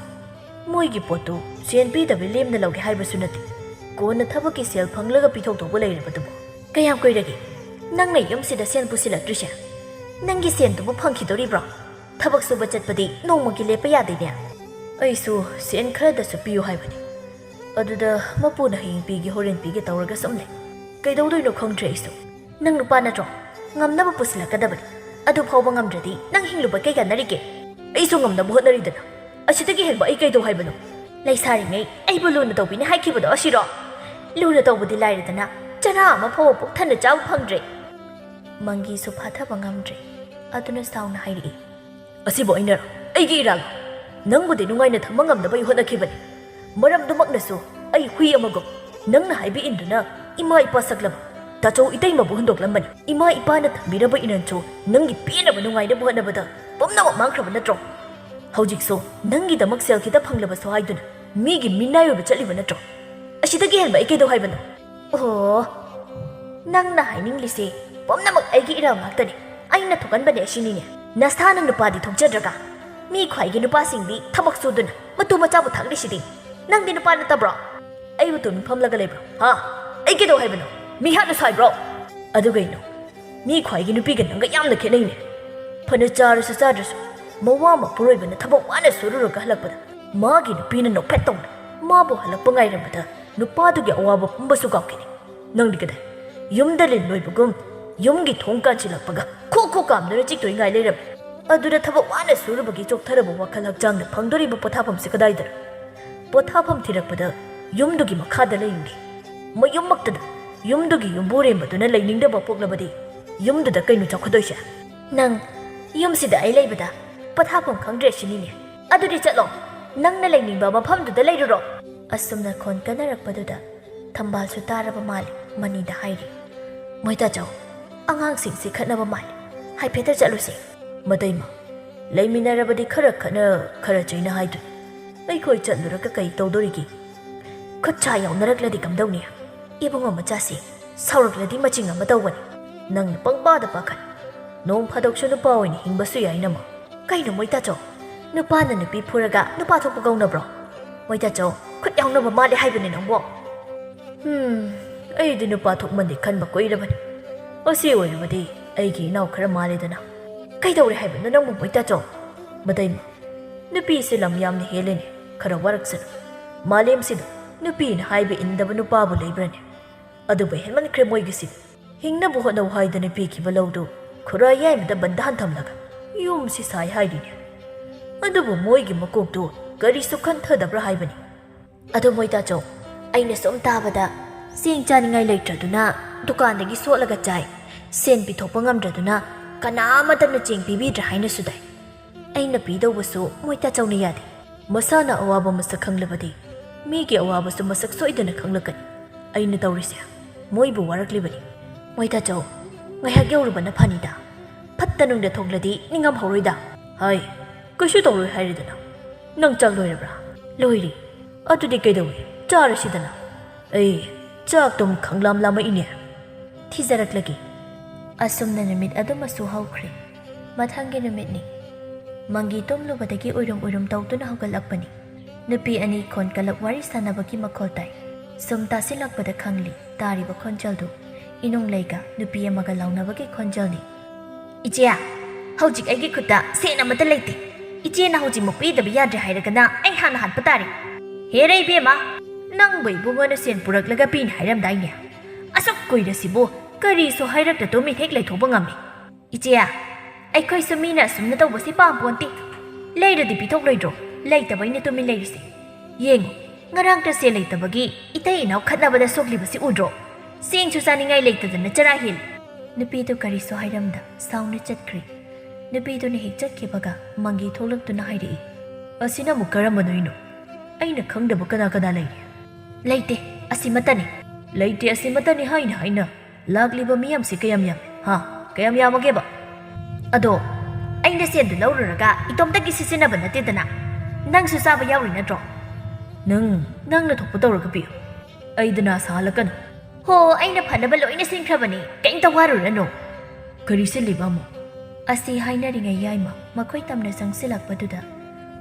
ꯃꯣꯏꯒꯤ ꯄꯣꯠꯇꯨ ꯁꯦꯟ ꯄꯤꯗꯕꯤ ꯂꯦꯝꯅ ꯂꯧꯒꯦ ꯍꯥꯏꯕꯁꯨ ꯅꯠꯇꯦ꯫ ꯀꯣꯟꯅ ꯊꯕꯛꯀꯤ ꯁꯦꯜ ꯐꯪꯂꯒ ꯄꯤꯊꯣꯛꯇꯧꯕ ꯂꯩꯔꯕꯗꯨꯕꯨ꯫ ꯀꯌꯥꯝ ꯀꯨꯏꯔꯒꯦ ꯅꯪꯅ ꯌꯨꯝꯁꯤꯗ ꯁꯦꯜ ꯄꯨꯁꯤꯜꯂꯛꯇ꯭ꯔꯤꯁꯦ? ꯅꯪꯒꯤ ꯁꯦꯟꯗꯨꯕꯨ ꯐꯪꯈꯤꯗꯣꯔꯤꯕ꯭ꯔꯣ? ꯊꯕꯛ ꯁꯨꯕ ꯆꯠꯄꯗꯤ ꯅꯣꯡꯃꯒꯤ ꯂꯦꯞꯄ ꯌꯥꯗꯦꯅꯦ꯫ ꯑꯩꯁꯨ ꯁꯦꯟ ꯈꯔꯗꯁꯨ ꯄꯤꯌꯨ ꯍꯥꯏꯕꯅꯤ꯫ ꯑꯗꯨꯗ ꯃꯄꯨꯅ "ꯍꯌꯦꯡ ꯄꯤꯒꯦ, ꯍꯣꯔꯦꯟ ꯄꯤꯒꯦ" ꯇꯧꯔꯒ ꯁꯨꯝ ꯂꯩ꯫ ꯀꯩꯗꯧꯗꯣꯏꯅꯣ ꯈꯪꯗ꯭ꯔꯦ ꯑꯩꯁꯨ꯫ ꯅꯪ ꯅꯨꯄꯥ ꯅꯠꯇ꯭ꯔꯣ? ꯉꯝꯅꯕ ꯄꯨꯁꯤꯜꯂꯛꯀꯗꯕꯅꯤ꯫ ꯑꯗꯨ ꯐꯥꯎꯕ ꯉꯝꯗ꯭ꯔꯗꯤ ꯅꯪ ꯍꯤꯡꯂꯨꯕ ꯀꯩ ꯀꯥꯟꯅꯔꯤꯒꯦ? ꯑꯩꯁꯨ ꯉꯝꯅꯕ ꯍꯣꯠꯅꯔꯤꯗꯅ꯫ ꯑꯁꯤꯗꯒꯤ ꯍꯦꯟꯕ ꯑꯩ ꯀꯩꯗꯧ ꯍꯥꯏꯕꯅꯣ? ꯂꯩꯁꯥꯔꯤꯉꯩ ꯑꯩꯕꯨ ꯂꯨꯅ ꯇꯧꯕꯤꯅꯤ ꯍꯥꯏꯈꯤꯕꯗꯣ ꯑꯁꯤꯔꯣ? ꯂꯨꯅ ꯇꯧꯕꯗꯤ ꯂꯥꯏꯔꯗꯅ, ꯆꯔꯥ ꯑꯃ ꯐꯥꯎꯕ ꯄꯨꯛ ꯊꯟꯅ ꯆꯥꯕ ꯐꯪꯗ꯭ꯔꯦ꯫ ꯃꯪꯒꯤꯁꯨ ꯐꯥꯊꯕ ꯉꯝꯗ꯭ꯔꯦ꯫ ꯑꯗꯨꯅ ꯁꯥꯎꯅ ꯍꯥꯏꯔꯛꯏ, "ꯑꯁꯤꯕꯨ ꯑꯩꯅꯔꯣ? ꯑꯩꯒꯤ ꯏꯔꯥꯜ? ꯅꯪꯕꯨꯗꯤ ꯅꯨꯡꯉꯥꯏꯅ ꯊꯝꯕ ꯉꯝꯅꯕ ꯑꯩ ꯍꯣꯠꯅꯈꯤꯕꯅꯤ꯫ ꯃꯔꯝꯗꯨꯃꯛꯅꯁꯨ ꯑꯩ ꯍꯨꯏ ꯑꯃꯒꯨꯝ ꯅꯪꯅ ꯍꯥꯏꯕ ꯏꯟꯗꯨꯅ ꯏꯃꯥ ꯏꯄꯥ ꯁꯛꯂꯕ ꯇꯥꯆꯧ ꯏꯇꯩꯃꯕꯨ ꯍꯨꯟꯗꯣꯛꯂꯝꯕꯅꯤ꯫ ꯏꯃꯥ ꯏꯄꯥꯅ ꯊꯝꯕꯤꯔꯕ ꯏꯔꯟꯁꯨ ꯅꯪꯒꯤ ꯄꯦꯟꯅꯕ ꯅꯨꯡꯉꯥꯏꯅꯕ ꯍꯣꯠꯅꯕꯗ ꯄꯨꯝꯅꯃꯛ ꯃꯥꯡꯈ꯭ꯔꯕ ꯅꯠꯇ꯭ꯔꯣ? ꯍꯧꯖꯤꯛꯁꯨ ꯅꯪꯒꯤꯗꯃꯛ ꯁꯦꯜ ꯈꯤꯇ ꯐꯪꯂꯕꯁꯨ ꯍꯥꯏꯗꯨꯅ ꯃꯤꯒꯤ ꯃꯤꯅꯥꯏ ꯑꯣꯏꯕ ꯆꯠꯂꯤꯕ ꯅꯠꯇ꯭ꯔꯣ? ꯑꯁꯤꯗꯒꯤ ꯍꯦꯟꯕ ꯑꯩ ꯀꯩꯗꯧ ꯍꯥꯏꯕꯅꯣ?" ꯑꯣ, ꯅꯪꯅ ꯍꯥꯏꯅꯤꯡꯂꯤꯁꯦ ꯄꯨꯝꯅꯃꯛ ꯑꯩꯒꯤ ꯏꯔꯥꯜ ꯉꯥꯛꯇꯅꯤ꯫ ꯑꯩꯅ ꯊꯣꯛꯍꯟꯕꯅꯦ ꯑꯁꯤꯅꯤꯅꯦ꯫ ꯅꯁꯥꯅ ꯅꯨꯄꯥꯗꯤ ꯊꯣꯛꯆꯗ꯭ꯔꯒ ꯃꯤ ꯈ꯭ꯋꯥꯏꯒꯤ ꯅꯨꯄꯥꯁꯤꯡꯗꯤ ꯊꯕꯛ ꯁꯨꯗꯨꯅ ꯃꯇꯨ ꯃꯆꯥꯕꯨ ꯊꯥꯛꯂꯤꯁꯤꯗꯤ꯫ ꯅꯪꯗꯤ ꯅꯨꯄꯥ ꯅꯠꯇꯕ꯭ꯔꯣ? ꯑꯩꯕꯨ ꯇꯨꯃꯤꯟ ꯐꯝꯂꯒ ꯂꯩꯕ꯭ꯔꯣ? ꯍꯥ? ꯑꯩ ꯀꯩꯗꯧ ꯍꯥꯏꯕꯅꯣ? ꯃꯤꯍꯥꯠꯂꯨ ꯁꯥꯏꯕ꯭ꯔꯣ? ꯑꯗꯨ ꯀꯩꯅꯣ? ꯃꯤ ꯈ꯭ꯋꯥꯏꯒꯤ ꯅꯨꯄꯤꯒ ꯅꯪꯒ ꯌꯥꯝꯅ ꯈꯦꯠꯅꯩꯅꯦ꯫ ꯐꯅ ꯆꯥꯔꯁꯨ ꯆꯥꯗ꯭ꯔꯁꯨ, ꯃꯋꯥ ꯃꯄꯨꯔꯣꯏꯕꯅ ꯊꯕꯛ ꯋꯥꯅ ꯁꯨꯔꯨꯔꯒ ꯍꯜꯂꯛꯄꯗ ꯃꯥꯒꯤ ꯅꯨꯄꯤꯅ ꯅꯣꯛꯐꯦꯠ ꯇꯧꯅ ꯃꯥꯕꯨ ꯍꯜꯂꯛꯄ ꯉꯥꯏꯔꯝꯕꯗ ꯅꯨꯄꯥꯗꯨꯒꯤ ꯑꯋꯥꯕ ꯄꯨꯝꯕꯁꯨ ꯀꯥꯎꯈꯤꯅꯤ꯫ ꯅꯪꯗꯤ ꯀꯗꯥꯏ? ꯌꯨꯝꯗ ꯂꯤꯟ ꯂꯣꯏꯕꯒꯨꯝ ꯌꯨꯝꯒꯤ ꯊꯣꯡ ꯀꯥꯟꯁꯤꯜꯂꯛꯄꯒ ꯈꯣꯛ ꯈꯣꯛ ꯀꯥꯝꯗꯨꯅ ꯆꯤꯛꯇꯣꯏ ꯉꯥꯏ ꯂꯩꯔꯝꯃꯤ꯫ ꯑꯗꯨꯗ ꯊꯕꯛ ꯋꯥꯅ ꯁꯨꯔꯨꯕꯒꯤ ꯆꯣꯛꯊꯔꯕ ꯋꯥꯈꯜ ꯍꯛꯆꯥꯡꯅ ꯐꯪꯗꯣꯔꯤꯕ ꯄꯣꯊꯥꯐꯝꯁꯤ ꯀꯗꯥꯏꯗꯅꯣ? ꯄꯣꯊꯥꯐꯝ ꯊꯤꯔꯛꯄꯗ ꯌꯨꯝꯗꯨꯒꯤ ꯃꯈꯥꯗ ꯂꯩꯔꯝꯃꯤ꯫ ꯃꯌꯨꯝꯃꯛꯇꯗ ꯌꯨꯝꯗꯨꯒꯤ ꯌꯨꯝꯕꯨꯔꯦꯝꯕꯗꯨꯅ ꯂꯩꯅꯤꯡꯗꯕ ꯄꯣꯛꯂꯕꯗꯤ ꯌꯨꯝꯗꯨꯗ ꯀꯩꯅꯣ ꯆꯥꯎꯈꯠꯇꯣꯏꯁꯦ? ꯅꯪ ꯌꯨꯝꯁꯤꯗ ꯑꯩ ꯂꯩꯕꯗ ꯄꯣꯊꯥꯐꯝ ꯈꯪꯗ꯭ꯔꯦ ꯁꯤꯅꯤꯅꯦ꯫ ꯑꯗꯨꯗꯤ ꯆꯠꯂꯣ, ꯅꯪꯅ ꯂꯩꯅꯤꯡꯕ ꯃꯐꯝꯗꯨꯗ ꯂꯩꯔꯨꯔꯣ꯫ ꯑꯁꯨꯝꯅ ꯈꯣꯟ ꯀꯟꯅꯔꯛꯄꯗꯨꯗ ꯊꯝꯕꯥꯜꯁꯨ ꯇꯥꯔꯕ ꯃꯥꯜꯂꯤ꯫ ꯃꯅꯤꯗ ꯍꯥꯏꯔꯤ, "ꯃꯣꯏꯇꯥꯆꯧ, ꯑꯉꯥꯡꯁꯤꯡꯁꯤ ꯈꯠꯅꯕ ꯃꯥꯜꯂꯤ꯫ ꯍꯥꯏꯐꯦꯠꯇ ꯆꯠꯂꯨꯁꯦ꯫" ꯃꯇꯩꯃ, ꯂꯩꯃꯤꯟꯅꯔꯕꯗꯤ ꯈꯔ ꯈꯠꯅ ꯈꯔ ꯆꯩꯅ ꯍꯥꯏꯗꯨꯅꯤ꯫ ꯑꯩꯈꯣꯏ ꯆꯠꯂꯨꯔꯒ ꯀꯩ ꯇꯧꯗꯣꯔꯤꯒꯦ? ꯈꯨꯠ ꯁꯥ ꯌꯥꯎꯅꯔꯛꯂꯗꯤ ꯀꯝꯗꯧꯅꯤ? ꯏꯕꯨꯡꯉꯣ ꯃꯆꯥꯁꯤ ꯁꯥꯎꯔꯛꯂꯗꯤ ꯃꯆꯤꯡ ꯑꯃ ꯇꯧꯕꯅꯤ꯫ ꯅꯪꯅ ꯄꯪꯄꯥꯗ ꯄꯥꯈꯠ꯫ ꯅꯣꯡ ꯐꯥꯗꯣꯛꯁꯨ ꯅꯨꯄꯥ ꯑꯣꯏꯅ ꯍꯤꯡꯕꯁꯨ ꯌꯥꯏꯅꯃ꯫ ꯀꯩꯅꯣ ꯃꯣꯏꯇꯥꯆꯧ? ꯅꯨꯄꯥꯅ ꯅꯨꯄꯤ ꯐꯨꯔꯒ ꯅꯨꯄꯥ ꯊꯣꯛꯄ ꯀꯧꯅꯕ꯭ꯔꯣ? ꯃꯣꯏꯇꯥꯆꯧ, ꯈꯨꯠ ꯌꯥꯎꯅꯕ ꯃꯥꯜꯂꯦ ꯍꯥꯏꯕꯅꯦ ꯅꯪꯕꯣ꯫ ꯎꯝ, ꯑꯩꯗꯤ ꯅꯨꯄꯥ ꯊꯣꯛꯃꯟꯗꯦ ꯈꯟꯕ ꯀꯨꯏꯔꯕꯅꯤ꯫ ꯑꯁꯤ ꯑꯣꯏꯔꯕꯗꯤ ꯑꯩꯒꯤ ꯏꯅꯥꯎ ꯈꯔ ꯃꯥꯜꯂꯦꯗꯅ꯫ ꯀꯩꯗꯧꯔꯦ ꯍꯥꯏꯕꯅꯣ ꯅꯪꯕꯨ, ꯃꯣꯏꯇꯥꯆꯧ? ꯃꯇꯩꯃ, ꯅꯨꯄꯤꯁꯦ ꯂꯝ ꯌꯥꯝꯅ ꯍꯦꯜꯂꯦꯅꯦ꯫ ꯈꯔ ꯋꯥꯔꯛꯁꯅꯨ꯫ ꯃꯥꯂꯦꯝꯁꯤꯗ ꯅꯨꯄꯤꯅ ꯍꯥꯏꯕ ꯏꯟꯗꯕ ꯅꯨꯄꯥꯕꯨ ꯂꯩꯕ꯭ꯔꯅꯦ? ꯑꯗꯨꯕꯨ ꯍꯦꯟꯃꯟꯈ꯭ꯔꯦ ꯃꯣꯏꯒꯤꯁꯤ꯫ ꯍꯤꯡꯅꯕ ꯍꯣꯠꯅꯧ ꯍꯥꯏꯗꯅ ꯄꯤꯈꯤꯕ ꯂꯧꯗꯨ ꯈꯨꯔꯥꯏ ꯌꯥꯏꯃꯗ ꯕꯟꯗꯥꯟ ꯊꯝꯂꯒ ꯌꯨꯝꯁꯤ ꯁꯥꯏ ꯍꯥꯏꯔꯤꯅꯦ꯫ ꯑꯗꯨꯕꯨ ꯃꯣꯏꯒꯤ ꯃꯀꯣꯛꯇꯨ ꯀꯔꯤꯁꯨ ꯈꯟꯊꯗꯕ꯭ꯔꯥ ꯍꯥꯏꯕꯅꯤ꯫ ꯑꯗꯣ ꯃꯣꯏꯇꯥꯆꯧ, ꯑꯩꯅ ꯁꯨꯝ ꯇꯥꯕꯗ ꯆꯦꯡ ꯆꯥꯅꯤꯡꯉꯥꯏ ꯂꯩꯇ꯭ꯔꯗꯨꯅ ꯗꯨꯀꯥꯟꯗꯒꯤ ꯁꯣꯠꯂꯒ ꯆꯥꯏ, ꯁꯦꯟ ꯄꯤꯊꯣꯛꯄ ꯉꯝꯗ꯭ꯔꯗꯨꯅ ꯀꯅꯥ ꯑꯃꯠꯇꯅ ꯆꯦꯡ ꯄꯤꯕꯤꯗ꯭ꯔꯦ ꯍꯥꯏꯅꯁꯨ ꯇꯥꯏ꯫ ꯑꯩꯅ ꯄꯤꯗꯧꯕꯁꯨ ꯃꯣꯏꯇꯥꯆꯧꯅ ꯌꯥꯗꯦ꯫ ꯃꯁꯥꯅ ꯑꯋꯥꯕ ꯃꯁꯛ ꯈꯪꯂꯕꯗꯤ ꯃꯤꯒꯤ ꯑꯋꯥꯕꯁꯨ ꯃꯁꯛ ꯁꯣꯏꯗꯅ ꯈꯪꯂꯛꯀꯅꯤ꯫ ꯑꯩꯅ ꯇꯧꯔꯤꯁꯦ ꯃꯣꯏꯕꯨ ꯋꯥꯔꯛꯂꯤꯕꯅꯤ꯫ ꯃꯣꯏꯇꯥꯆꯧ, ꯉꯥꯏꯍꯥꯛ ꯌꯧꯔꯨꯕꯅ ꯐꯅꯤꯗ꯫ ꯐꯠꯇ ꯅꯨꯡꯗ ꯊꯣꯛꯂꯗꯤ ꯅꯤꯡꯉꯝꯍꯧꯔꯣꯏꯗ꯫ ꯍꯥꯏ, ꯀꯩꯁꯨ ꯇꯧꯔꯣꯏ ꯍꯥꯏꯔꯦꯗꯅ꯫ ꯅꯪ ꯆꯥꯛ ꯂꯣꯏꯔꯕ꯭ꯔꯥ? ꯂꯣꯏꯔꯦ꯫ ꯑꯗꯨꯗꯤ ꯀꯩꯗꯧꯏ? ꯆꯥꯔꯁꯤꯗꯅ꯫ ꯑꯩ ꯆꯥꯛꯇꯨꯝ ꯈꯪꯂꯥꯝ ꯂꯥꯝꯃꯛꯏꯅꯦ꯫ ꯊꯤꯖꯔꯛꯂꯒꯦ꯫ ꯑꯁꯨꯝꯅ ꯅꯨꯃꯤꯠ ꯑꯗꯨꯃꯁꯨ ꯍꯧꯈ꯭ꯔꯦ꯫ ꯃꯊꯪꯒꯤ ꯅꯨꯃꯤꯠꯅꯤ꯫ ꯃꯪꯒꯤ ꯇꯨꯝꯂꯨꯕꯗꯒꯤ ꯎꯏꯔꯨꯝ ꯎꯏꯔꯨꯝ ꯇꯧꯗꯨꯅ ꯍꯧꯒꯠꯂꯛꯄꯅꯤ꯫ ꯅꯨꯄꯤ ꯑꯅꯤ ꯈꯣꯟ ꯀꯂꯞ ꯋꯥꯔꯤ ꯁꯥꯟꯅꯕꯒꯤ ꯃꯈꯣꯜ ꯇꯥꯏ꯫ ꯁꯨꯝ ꯇꯥꯁꯤꯜꯂꯛꯄꯗ ꯈꯪꯂꯤ ꯇꯥꯔꯤꯕ ꯈꯣꯟꯖꯦꯜꯗꯨ ꯏꯅꯨꯡ ꯂꯩꯒ ꯅꯨꯄꯤ ꯑꯃꯒ ꯂꯥꯎꯅꯕꯒꯤ ꯈꯣꯟꯖꯦꯜꯅꯤ꯫ "ꯏꯆꯦ, ꯍꯧꯖꯤꯛ ꯑꯩꯒꯤ ꯈꯨꯠꯇ ꯁꯦꯟ ꯑꯃꯠꯇ ꯂꯩꯇꯦ꯫ ꯏꯆꯦꯅ ꯍꯧꯖꯤꯛꯃꯛ ꯄꯤꯗꯕ ꯌꯥꯗ꯭ꯔꯦ ꯍꯥꯏꯔꯒꯅ ꯑꯩ ꯍꯥꯟꯅ ꯍꯥꯠꯄ ꯇꯥꯔꯦ꯫ ꯍꯦꯔꯦ ꯏꯕꯦꯝꯃ, ꯅꯪꯕꯨ ꯏꯕꯨꯡꯉꯣꯅ ꯁꯦꯟ ꯄꯨꯔꯛꯂꯒ ꯄꯤꯅꯤ ꯍꯥꯏꯔꯝꯗꯥꯏꯅꯦ? ꯑꯁꯨꯛ ꯀꯨꯏꯔꯁꯤꯕꯨ ꯀꯔꯤꯁꯨ ꯍꯥꯏꯔꯛꯇ ꯇꯨꯃꯤꯟ ꯍꯦꯛ ꯂꯩꯊꯣꯛꯄ ꯉꯝꯃꯤ? ꯏꯆꯦ, ꯑꯩꯈꯣꯏꯁꯨ ꯃꯤꯅ ꯑꯁꯨꯝꯅ ꯇꯧꯕꯁꯤ ꯄꯥꯝꯄꯣꯟꯇꯦ꯫ ꯂꯩꯔꯗꯤ ꯄꯤꯊꯣꯛꯂꯣꯏꯗ꯭ꯔꯣ? ꯂꯩꯇꯕꯩꯅꯦ ꯇꯨꯃꯤꯟ ꯂꯩꯔꯤꯁꯦ꯫ ꯌꯦꯡꯉꯨ, ꯉꯔꯥꯡꯇ ꯁꯦꯜ ꯂꯩꯇꯕꯒꯤ ꯏꯇꯩ ꯏꯅꯥꯎ ꯈꯠꯅꯕꯗ ꯁꯣꯛꯂꯤꯕꯁꯤ ꯎꯗ꯭ꯔꯣ? ꯆꯦꯡꯁꯨ ꯆꯥꯅꯤꯡꯉꯥꯏ ꯂꯩꯇꯗꯅ ꯆꯔꯥ ꯍꯦꯜꯂꯤ꯫" ꯅꯨꯄꯤꯗꯨ ꯀꯔꯤꯁꯨ ꯍꯥꯏꯔꯝꯗ ꯁꯥꯎꯅ ꯆꯠꯈ꯭ꯔꯦ꯫ ꯅꯨꯄꯤꯗꯨꯅ ꯍꯦꯛ ꯆꯠꯈꯤꯕꯒ ꯃꯪꯒꯤ ꯊꯣꯛꯂꯛꯇꯨꯅ ꯍꯥꯏꯔꯛꯏ꯫ "ꯑꯁꯤꯅ ꯑꯃꯨꯛ ꯀꯔꯝꯕꯅꯣ? ꯑꯩꯅ ꯈꯪꯗꯕ ꯀꯅꯥ ꯀꯅꯥ ꯂꯩꯔꯤ?" "ꯂꯩꯇꯦ, ꯑꯁꯤꯃꯇꯅꯤ꯫" "ꯂꯩꯇꯦ, ꯑꯁꯤꯃꯇꯅꯤ ꯍꯥꯏꯅ ꯍꯥꯏꯅ ꯂꯥꯛꯂꯤꯕ ꯃꯤꯌꯥꯝꯁꯤ ꯀꯌꯥꯝ ꯌꯥꯝꯃꯤ? ꯍꯥ? ꯀꯌꯥꯝ ꯌꯥꯝꯃꯒꯦꯕ?" "ꯑꯗꯣ, ꯑꯩꯅ ꯁꯦꯟꯗꯨ ꯂꯧꯔꯨꯔꯒ ꯏꯇꯣꯝꯇꯒꯤ ꯁꯤꯖꯤꯟꯅꯕ ꯅꯠꯇꯦꯗꯅ꯫ ꯅꯪꯁꯨ ꯆꯥꯕ ꯌꯥꯎꯔꯤ ꯅꯠꯇ꯭ꯔꯣ?" "ꯅꯪ, ꯅꯪꯅ ꯊꯣꯛꯄ ꯇꯧꯔꯒ ꯄꯤꯌꯨ꯫ ꯑꯩꯗ ꯅꯥ ꯁꯥꯍꯜꯂꯛꯀꯅꯨ꯫" "ꯍꯣ, ꯑꯩꯅ ꯐꯅꯕ ꯂꯣꯏꯅ ꯁꯤꯟꯈ꯭ꯔꯕꯅꯤ, ꯀꯩꯝꯇ ꯋꯥꯔꯨꯔꯅꯨ꯫" "ꯀꯔꯤ ꯁꯤꯜꯂꯤꯕ ꯑꯃꯨꯛ?" ꯑꯁꯤ ꯍꯥꯏꯅꯔꯤꯉꯩ ꯌꯥꯏꯃ ꯃꯈꯣꯏ ꯇꯝꯅ ꯆꯪꯁꯤꯜꯂꯛꯄꯗꯨꯗ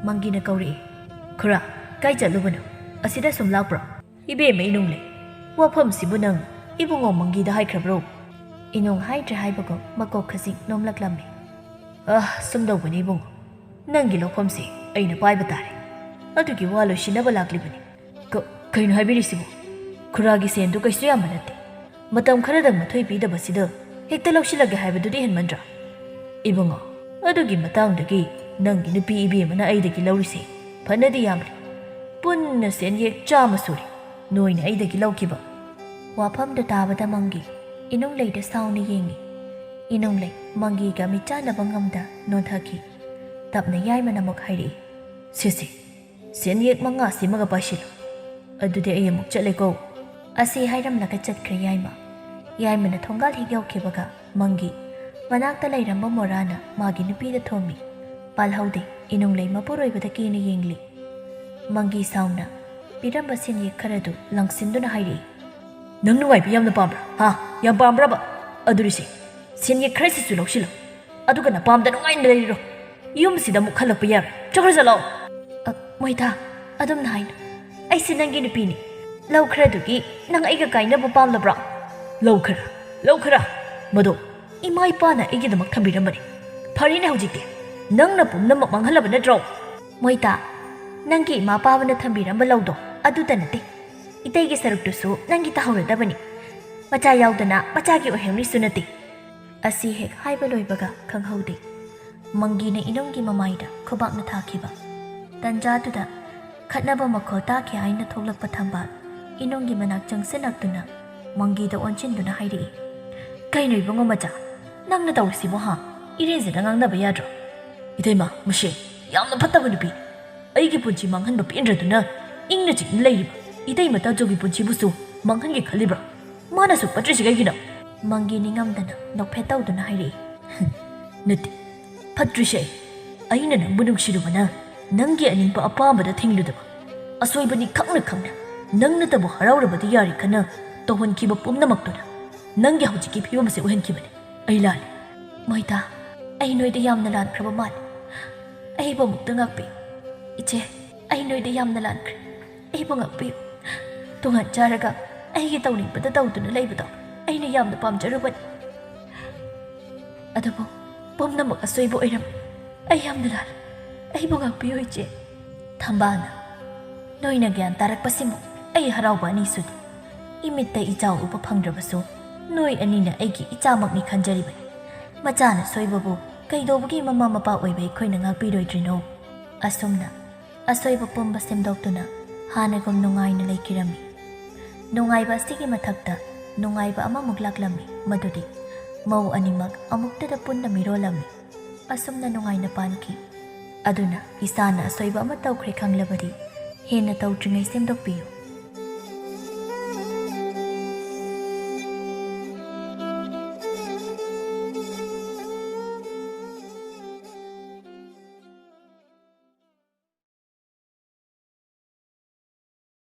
ꯃꯪꯒꯤꯅ ꯀꯧꯔꯛꯏ꯫ "ꯈꯨꯔꯥ, ꯀꯥꯏ ꯆꯠꯂꯨꯕꯅꯣ? ꯑꯁꯤꯗ ꯁꯨꯝ ꯂꯥꯛꯄ꯭ꯔꯣ?" "ꯏꯕꯦꯝꯃ ꯏꯅꯨꯡꯂꯩ, "ꯋꯥꯐꯝꯁꯤꯕꯨ ꯅꯪ ꯏꯕꯨꯡꯉꯣ ꯃꯪꯒꯤꯗ ꯍꯥꯏꯈ꯭ꯔꯕ꯭ꯔꯣ?" ꯏꯅꯨꯡ ꯍꯥꯏꯗ꯭ꯔꯦ ꯍꯥꯏꯕꯒꯨꯝ ꯃꯀꯣꯛ ꯈꯖꯤꯛ ꯅꯣꯝꯂꯛꯂꯝꯃꯤ꯫ "ꯑ, ꯁꯨꯝ ꯇꯧꯕꯅꯤ ꯏꯕꯨꯡꯉꯣ, ꯅꯪꯒꯤ ꯂꯧꯐꯝꯁꯦ ꯑꯩꯅ ꯄꯥꯏꯕ ꯇꯥꯔꯦ꯫ ꯑꯗꯨꯒꯤ ꯋꯥ ꯂꯣꯏꯁꯤꯟꯅꯕ ꯂꯥꯛꯂꯤꯕꯅꯤ꯫" "ꯀ-, ꯀꯩꯅꯣ ꯍꯥꯏꯕꯤꯔꯤꯁꯤꯕꯨ? ꯈꯨꯔꯥꯒꯤ ꯁꯦꯟꯗꯨ ꯀꯩꯁꯨ ꯌꯥꯝꯕ ꯅꯠꯇꯦ꯫ ꯃꯇꯝ ꯈꯔꯗꯪ ꯃꯊꯣꯏ ꯄꯤꯗꯕꯁꯤꯗ ꯍꯦꯛꯇ ꯂꯧꯁꯤꯜꯂꯒꯦ ꯍꯥꯏꯕꯗꯨꯗꯤ ꯍꯦꯟꯃꯟꯗ꯭ꯔꯥ? ꯏꯕꯨꯡꯉꯣ, ꯑꯗꯨꯒꯤ ꯃꯇꯥꯡꯗꯒꯤ ꯅꯪꯒꯤ ꯅꯨꯄꯤ ꯏꯕꯦꯝꯃꯅ ꯑꯩꯗꯒꯤ ꯂꯧꯔꯤꯁꯦ ꯐꯅꯗꯤ ꯌꯥꯝꯂꯤ꯫ ꯄꯨꯟꯅ ꯁꯦꯟꯌꯦꯛ ꯆꯥꯝꯃ ꯁꯨꯔꯦ ꯅꯣꯏꯅ ꯑꯩꯗꯒꯤ ꯂꯧꯈꯤꯕ꯫" ꯋꯥꯐꯝꯗꯨ ꯇꯥꯕꯗ ꯃꯪꯒꯤ ꯏꯅꯨꯡꯂꯩꯗ ꯁꯥꯎꯅ ꯌꯦꯡꯉꯤ꯫ ꯏꯅꯨꯡꯂꯩ ꯃꯪꯒꯤꯒ ꯃꯤꯠꯆꯥꯟꯅꯕ ꯉꯝꯗ ꯅꯣꯟꯊꯈꯤ꯫ ꯇꯞꯅ ꯌꯥꯏꯃꯅ ꯑꯃꯨꯛ ꯍꯥꯏꯔꯛꯏ, "ꯁꯦ ꯁꯦ, ꯁꯦꯟꯌꯦꯛ ꯃꯉꯥ ꯁꯤꯃꯒ ꯄꯥꯏꯁꯤꯜꯂꯨ꯫ ꯑꯗꯨꯗꯤ ꯑꯩ ꯑꯃꯨꯛ ꯆꯠꯂꯦꯀꯣ꯫" ꯑꯁꯤ ꯍꯥꯏꯔꯝꯂꯒ ꯆꯠꯈ꯭ꯔꯦ ꯌꯥꯏꯃ꯫ ꯌꯥꯏꯃꯅ ꯊꯣꯡꯒꯥꯜ ꯍꯦꯛ ꯌꯧꯈꯤꯕꯒ ꯃꯪꯒꯤ ꯃꯅꯥꯛꯇ ꯂꯩꯔꯝꯕ ꯃꯣꯔꯥꯅ ꯃꯥꯒꯤ ꯅꯨꯄꯤꯗ ꯊꯣꯝꯃꯤ꯫ ꯄꯥꯜꯍꯧꯗꯦ, ꯏꯅꯨꯡꯂꯩ ꯃꯄꯨꯔꯣꯏꯕꯗ ꯀꯤꯅ ꯌꯦꯡꯂꯤ꯫ ꯃꯪꯒꯤ ꯁꯥꯎꯅ ꯄꯤꯔꯝꯕ ꯁꯦꯟꯌꯦꯛ ꯈꯔꯗꯨ ꯂꯪꯁꯤꯟꯗꯨꯅ ꯍꯥꯏꯔꯛꯏ, "ꯅꯪ ꯅꯨꯡꯉꯥꯏꯕ ꯌꯥꯝꯅ ꯄꯥꯝꯕ꯭ꯔꯥ? ꯍꯥ? ꯌꯥꯝ ꯄꯥꯝꯕ꯭ꯔꯕ? ꯑꯗꯨꯔꯤꯁꯦ, ꯁꯦꯟꯌꯦꯛ ꯈꯔꯁꯤꯁꯨ ꯂꯧꯁꯤꯜꯂꯣ꯫ ꯑꯗꯨꯒ ꯅꯄꯥꯝꯗ ꯅꯨꯡꯉꯥꯏꯅ ꯂꯩꯔꯤꯔꯣ꯫ ꯌꯨꯝꯁꯤꯗ ꯑꯃꯨꯛ ꯍꯜꯂꯛꯄ ꯌꯥꯔꯣꯏ꯫ ꯆꯠꯈ꯭ꯔ ꯆꯠꯂꯣ꯫" "ꯑ, ꯃꯣꯏꯇꯥ, ꯑꯗꯨꯝꯅ ꯍꯥꯏꯅꯨ꯫ ꯑꯩꯁꯦ ꯅꯪꯒꯤ ꯅꯨꯄꯤꯅꯤ꯫ ꯂꯧ ꯈꯔꯗꯨꯒꯤ ꯅꯪ ꯑꯩꯒ ꯀꯥꯏꯅꯕ ꯄꯥꯝꯂꯕ꯭ꯔꯣ?" "ꯂꯧ ꯈꯔ? ꯂꯧ ꯈꯔ? ꯃꯗꯣ ꯏꯃꯥ ꯏꯄꯥꯅ ꯑꯩꯒꯤꯗꯃꯛ ꯊꯝꯕꯤꯔꯝꯕꯅꯤ꯫ ꯐꯔꯦꯅꯦ ꯍꯧꯖꯤꯛꯇꯤ꯫ ꯅꯪꯅ ꯄꯨꯝꯅꯃꯛ ꯃꯥꯡꯍꯜꯂꯕ ꯅꯠꯇ꯭ꯔꯣ?" "ꯃꯣꯏꯇꯥ, ꯅꯪꯒꯤ ꯏꯃꯥ ꯏꯄꯥꯅ ꯊꯝꯕꯤꯔꯝꯕ ꯂꯧꯗꯣ ꯑꯗꯨꯇ ꯅꯠꯇꯦ꯫ ꯏꯇꯩꯒꯤ ꯁꯔꯨꯛꯇꯨꯁꯨ ꯅꯪꯒꯤ ꯇꯥꯍꯧꯔꯗꯕꯅꯤ꯫ ꯃꯆꯥ ꯌꯥꯎꯗꯅ ꯃꯆꯥꯒꯤ ꯑꯣꯏꯍꯧꯅꯤꯁꯨ ꯅꯠꯇꯦ꯫" ꯑꯁꯤ ꯍꯦꯛ ꯍꯥꯏꯕ ꯂꯣꯏꯕꯒ ꯈꯪꯍꯧꯗꯦ, ꯃꯪꯒꯤꯅ ꯏꯅꯨꯡꯒꯤ ꯃꯃꯥꯏꯗ ꯈꯨꯕꯥꯛꯅ ꯊꯥꯈꯤꯕ꯫ ꯇꯟꯖꯥꯗꯨꯗ ꯈꯠꯅꯕ ꯃꯈꯣꯜ ꯇꯥꯈꯤ ꯍꯥꯏꯅ ꯊꯣꯛꯂꯛꯄ ꯊꯝꯕꯥꯜ ꯏꯅꯨꯡꯒꯤ ꯃꯅꯥꯛ ꯆꯪꯁꯤꯜꯂꯛꯇꯨꯅ ꯃꯪꯒꯤꯗ ꯑꯣꯟꯁꯤꯟꯗꯨꯅ ꯍꯥꯏꯔꯛꯏ, "ꯀꯩꯅꯣ ꯏꯕꯨꯡꯉꯣ ꯃꯆꯥ, ꯅꯪꯅ ꯇꯧꯔꯤꯁꯤꯕꯨ ꯍꯥ? ꯏꯔꯦꯟꯖꯅ ꯉꯥꯡꯅꯕ ꯌꯥꯗ꯭ꯔꯣ?" "ꯏꯇꯩꯃ, ꯃꯁꯤ ꯌꯥꯝꯅ ꯐꯠꯇꯕ ꯅꯨꯄꯤꯅꯤ꯫ ꯑꯩꯒꯤ ꯄꯨꯟꯁꯤ ꯃꯥꯡꯍꯟꯕ ꯄꯦꯟꯗ꯭ꯔꯗꯨꯅ ꯏꯪꯅ ꯆꯤꯛꯅ ꯂꯩꯔꯤꯕ ꯏꯇꯩ ꯃꯇꯥꯆꯧꯒꯤ ꯄꯨꯟꯁꯤꯕꯨꯁꯨ ꯃꯥꯡꯍꯟꯒꯦ ꯈꯜꯂꯤꯕ꯭ꯔꯥ? ꯃꯥꯅ ꯑꯁꯨꯛ ꯐꯠꯇ꯭ꯔꯤꯁꯤ ꯀꯩꯒꯤꯅꯣ?" ꯃꯪꯒꯤ ꯅꯤꯡꯉꯝꯗꯅ ꯅꯣꯛꯐꯦꯠ ꯇꯧꯗꯨꯅ ꯍꯥꯏꯔꯛꯏ, "ꯅꯠꯇꯦ, ꯐꯠꯇ꯭ꯔꯤꯁꯦ ꯑꯩ꯫ ꯑꯩꯅ ꯅꯪꯕꯨ ꯅꯨꯡꯁꯤꯔꯨꯕꯅ ꯅꯪꯒꯤ ꯑꯅꯤꯡꯕ ꯑꯄꯥꯝꯕꯗ ꯊꯤꯡꯂꯨꯗꯕ, ꯑꯁꯣꯏꯕꯅꯤ ꯈꯪꯅ ꯈꯪꯅ ꯅꯪꯅꯇꯕꯨ ꯍꯔꯥꯎꯔꯕꯗꯤ ꯌꯥꯔꯦ ꯈꯟꯅ ꯇꯧꯍꯟꯈꯤꯕ ꯄꯨꯝꯅꯃꯛꯇꯨꯅ ꯅꯪꯒꯤ ꯍꯧꯖꯤꯛꯀꯤ ꯐꯤꯕꯝ ꯑꯁꯤ ꯑꯣꯏꯍꯟꯈꯤꯕꯅꯤ꯫ ꯑꯩ ꯂꯥꯜꯂꯤ꯫" "ꯃꯣꯏꯇꯥ, ꯑꯩ ꯅꯣꯏꯗ ꯌꯥꯝꯅ ꯂꯥꯟꯈ꯭ꯔꯕ ꯃꯥꯜꯂꯤ꯫ ꯑꯩꯕꯨ ꯑꯃꯨꯛꯇ ꯉꯥꯛꯄꯤꯌꯨ꯫ ꯏꯆꯦ, ꯑꯩ ꯅꯣꯏꯗ ꯌꯥꯝꯅ ꯂꯥꯟꯈ꯭ꯔꯦ꯫ ꯑꯩꯕꯨ ꯉꯥꯛꯄꯤꯌꯨ꯫ ꯇꯣꯉꯥꯟ ꯆꯥꯔꯒ ꯑꯩꯒꯤ ꯇꯧꯅꯤꯡꯕꯗ ꯇꯧꯗꯨꯅ ꯂꯩꯕꯗꯣ ꯑꯩꯅ ꯌꯥꯝꯅ ꯄꯥꯝꯖꯔꯨꯕꯅꯤ꯫ ꯑꯗꯨꯕꯨ ꯄꯨꯝꯅꯃꯛ ꯑꯁꯣꯏꯕ ꯑꯣꯏꯔꯝꯃꯤ꯫ ꯑꯩ ꯌꯥꯝꯅ ꯂꯥꯜꯂꯤ꯫ ꯑꯩꯕꯨ ꯉꯥꯛꯄꯤꯌꯨ, ꯏꯆꯦ꯫ ꯊꯝꯕꯥꯜꯅ, ꯅꯣꯏꯅ ꯒ꯭ꯌꯥꯟ ꯇꯥꯔꯛꯄꯁꯤꯃꯨꯛ ꯑꯩ ꯍꯔꯥꯎꯕ ꯑꯅꯤꯁꯨꯗꯦ꯫ ꯏꯃꯤꯠꯇ ꯏꯆꯥ ꯎꯕ ꯐꯪꯗ꯭ꯔꯕꯁꯨ ꯅꯣꯏ ꯑꯅꯤꯅ ꯑꯩꯒꯤ ꯏꯆꯥꯃꯛꯅꯤ ꯈꯟꯖꯔꯤꯕꯅꯤ꯫ ꯃꯆꯥꯅ ꯁꯣꯏꯕꯕꯨ ꯀꯩꯗꯧꯕꯒꯤ ꯃꯃꯥ ꯃꯄꯥ ꯑꯣꯏꯕ ꯑꯩꯈꯣꯏꯅ ꯉꯥꯛꯄꯤꯔꯣꯏꯗ꯭ꯔꯤꯅꯣ? ꯑꯁꯨꯝꯅ ꯑꯁꯣꯏꯕ ꯄꯨꯝꯕ ꯁꯦꯝꯗꯣꯛꯇꯨꯅ ꯍꯥꯟꯅꯒꯨꯝ ꯅꯨꯡꯉꯥꯏꯅ ꯂꯩꯈꯤꯔꯝꯃꯤ꯫ ꯅꯨꯡꯉꯥꯏꯕ ꯑꯁꯤꯒꯤ ꯃꯊꯛꯇ ꯅꯨꯡꯉꯥꯏꯕ ꯑꯃꯃꯨꯛ ꯂꯥꯛꯂꯝꯃꯤ, ꯃꯗꯨꯗꯤ ꯃꯧ ꯑꯅꯤꯃꯛ ꯑꯃꯨꯛꯇꯗ ꯄꯨꯟꯅ ꯃꯤꯔꯣꯜꯂꯝꯃꯤ꯫ ꯑꯁꯨꯝꯅ ꯅꯨꯡꯉꯥꯏꯅ ꯄꯥꯟꯈꯤ꯫ ꯑꯗꯨꯅ ꯏꯁꯥꯅ ꯑꯁꯣꯏꯕ ꯑꯃ ꯇꯧꯈ꯭ꯔꯦ ꯈꯪꯂꯕꯗꯤ ꯍꯦꯟꯅ ꯇꯧꯗ꯭ꯔꯤꯉꯩ ꯁꯦꯝꯗꯣꯛꯄꯤꯌꯨ꯫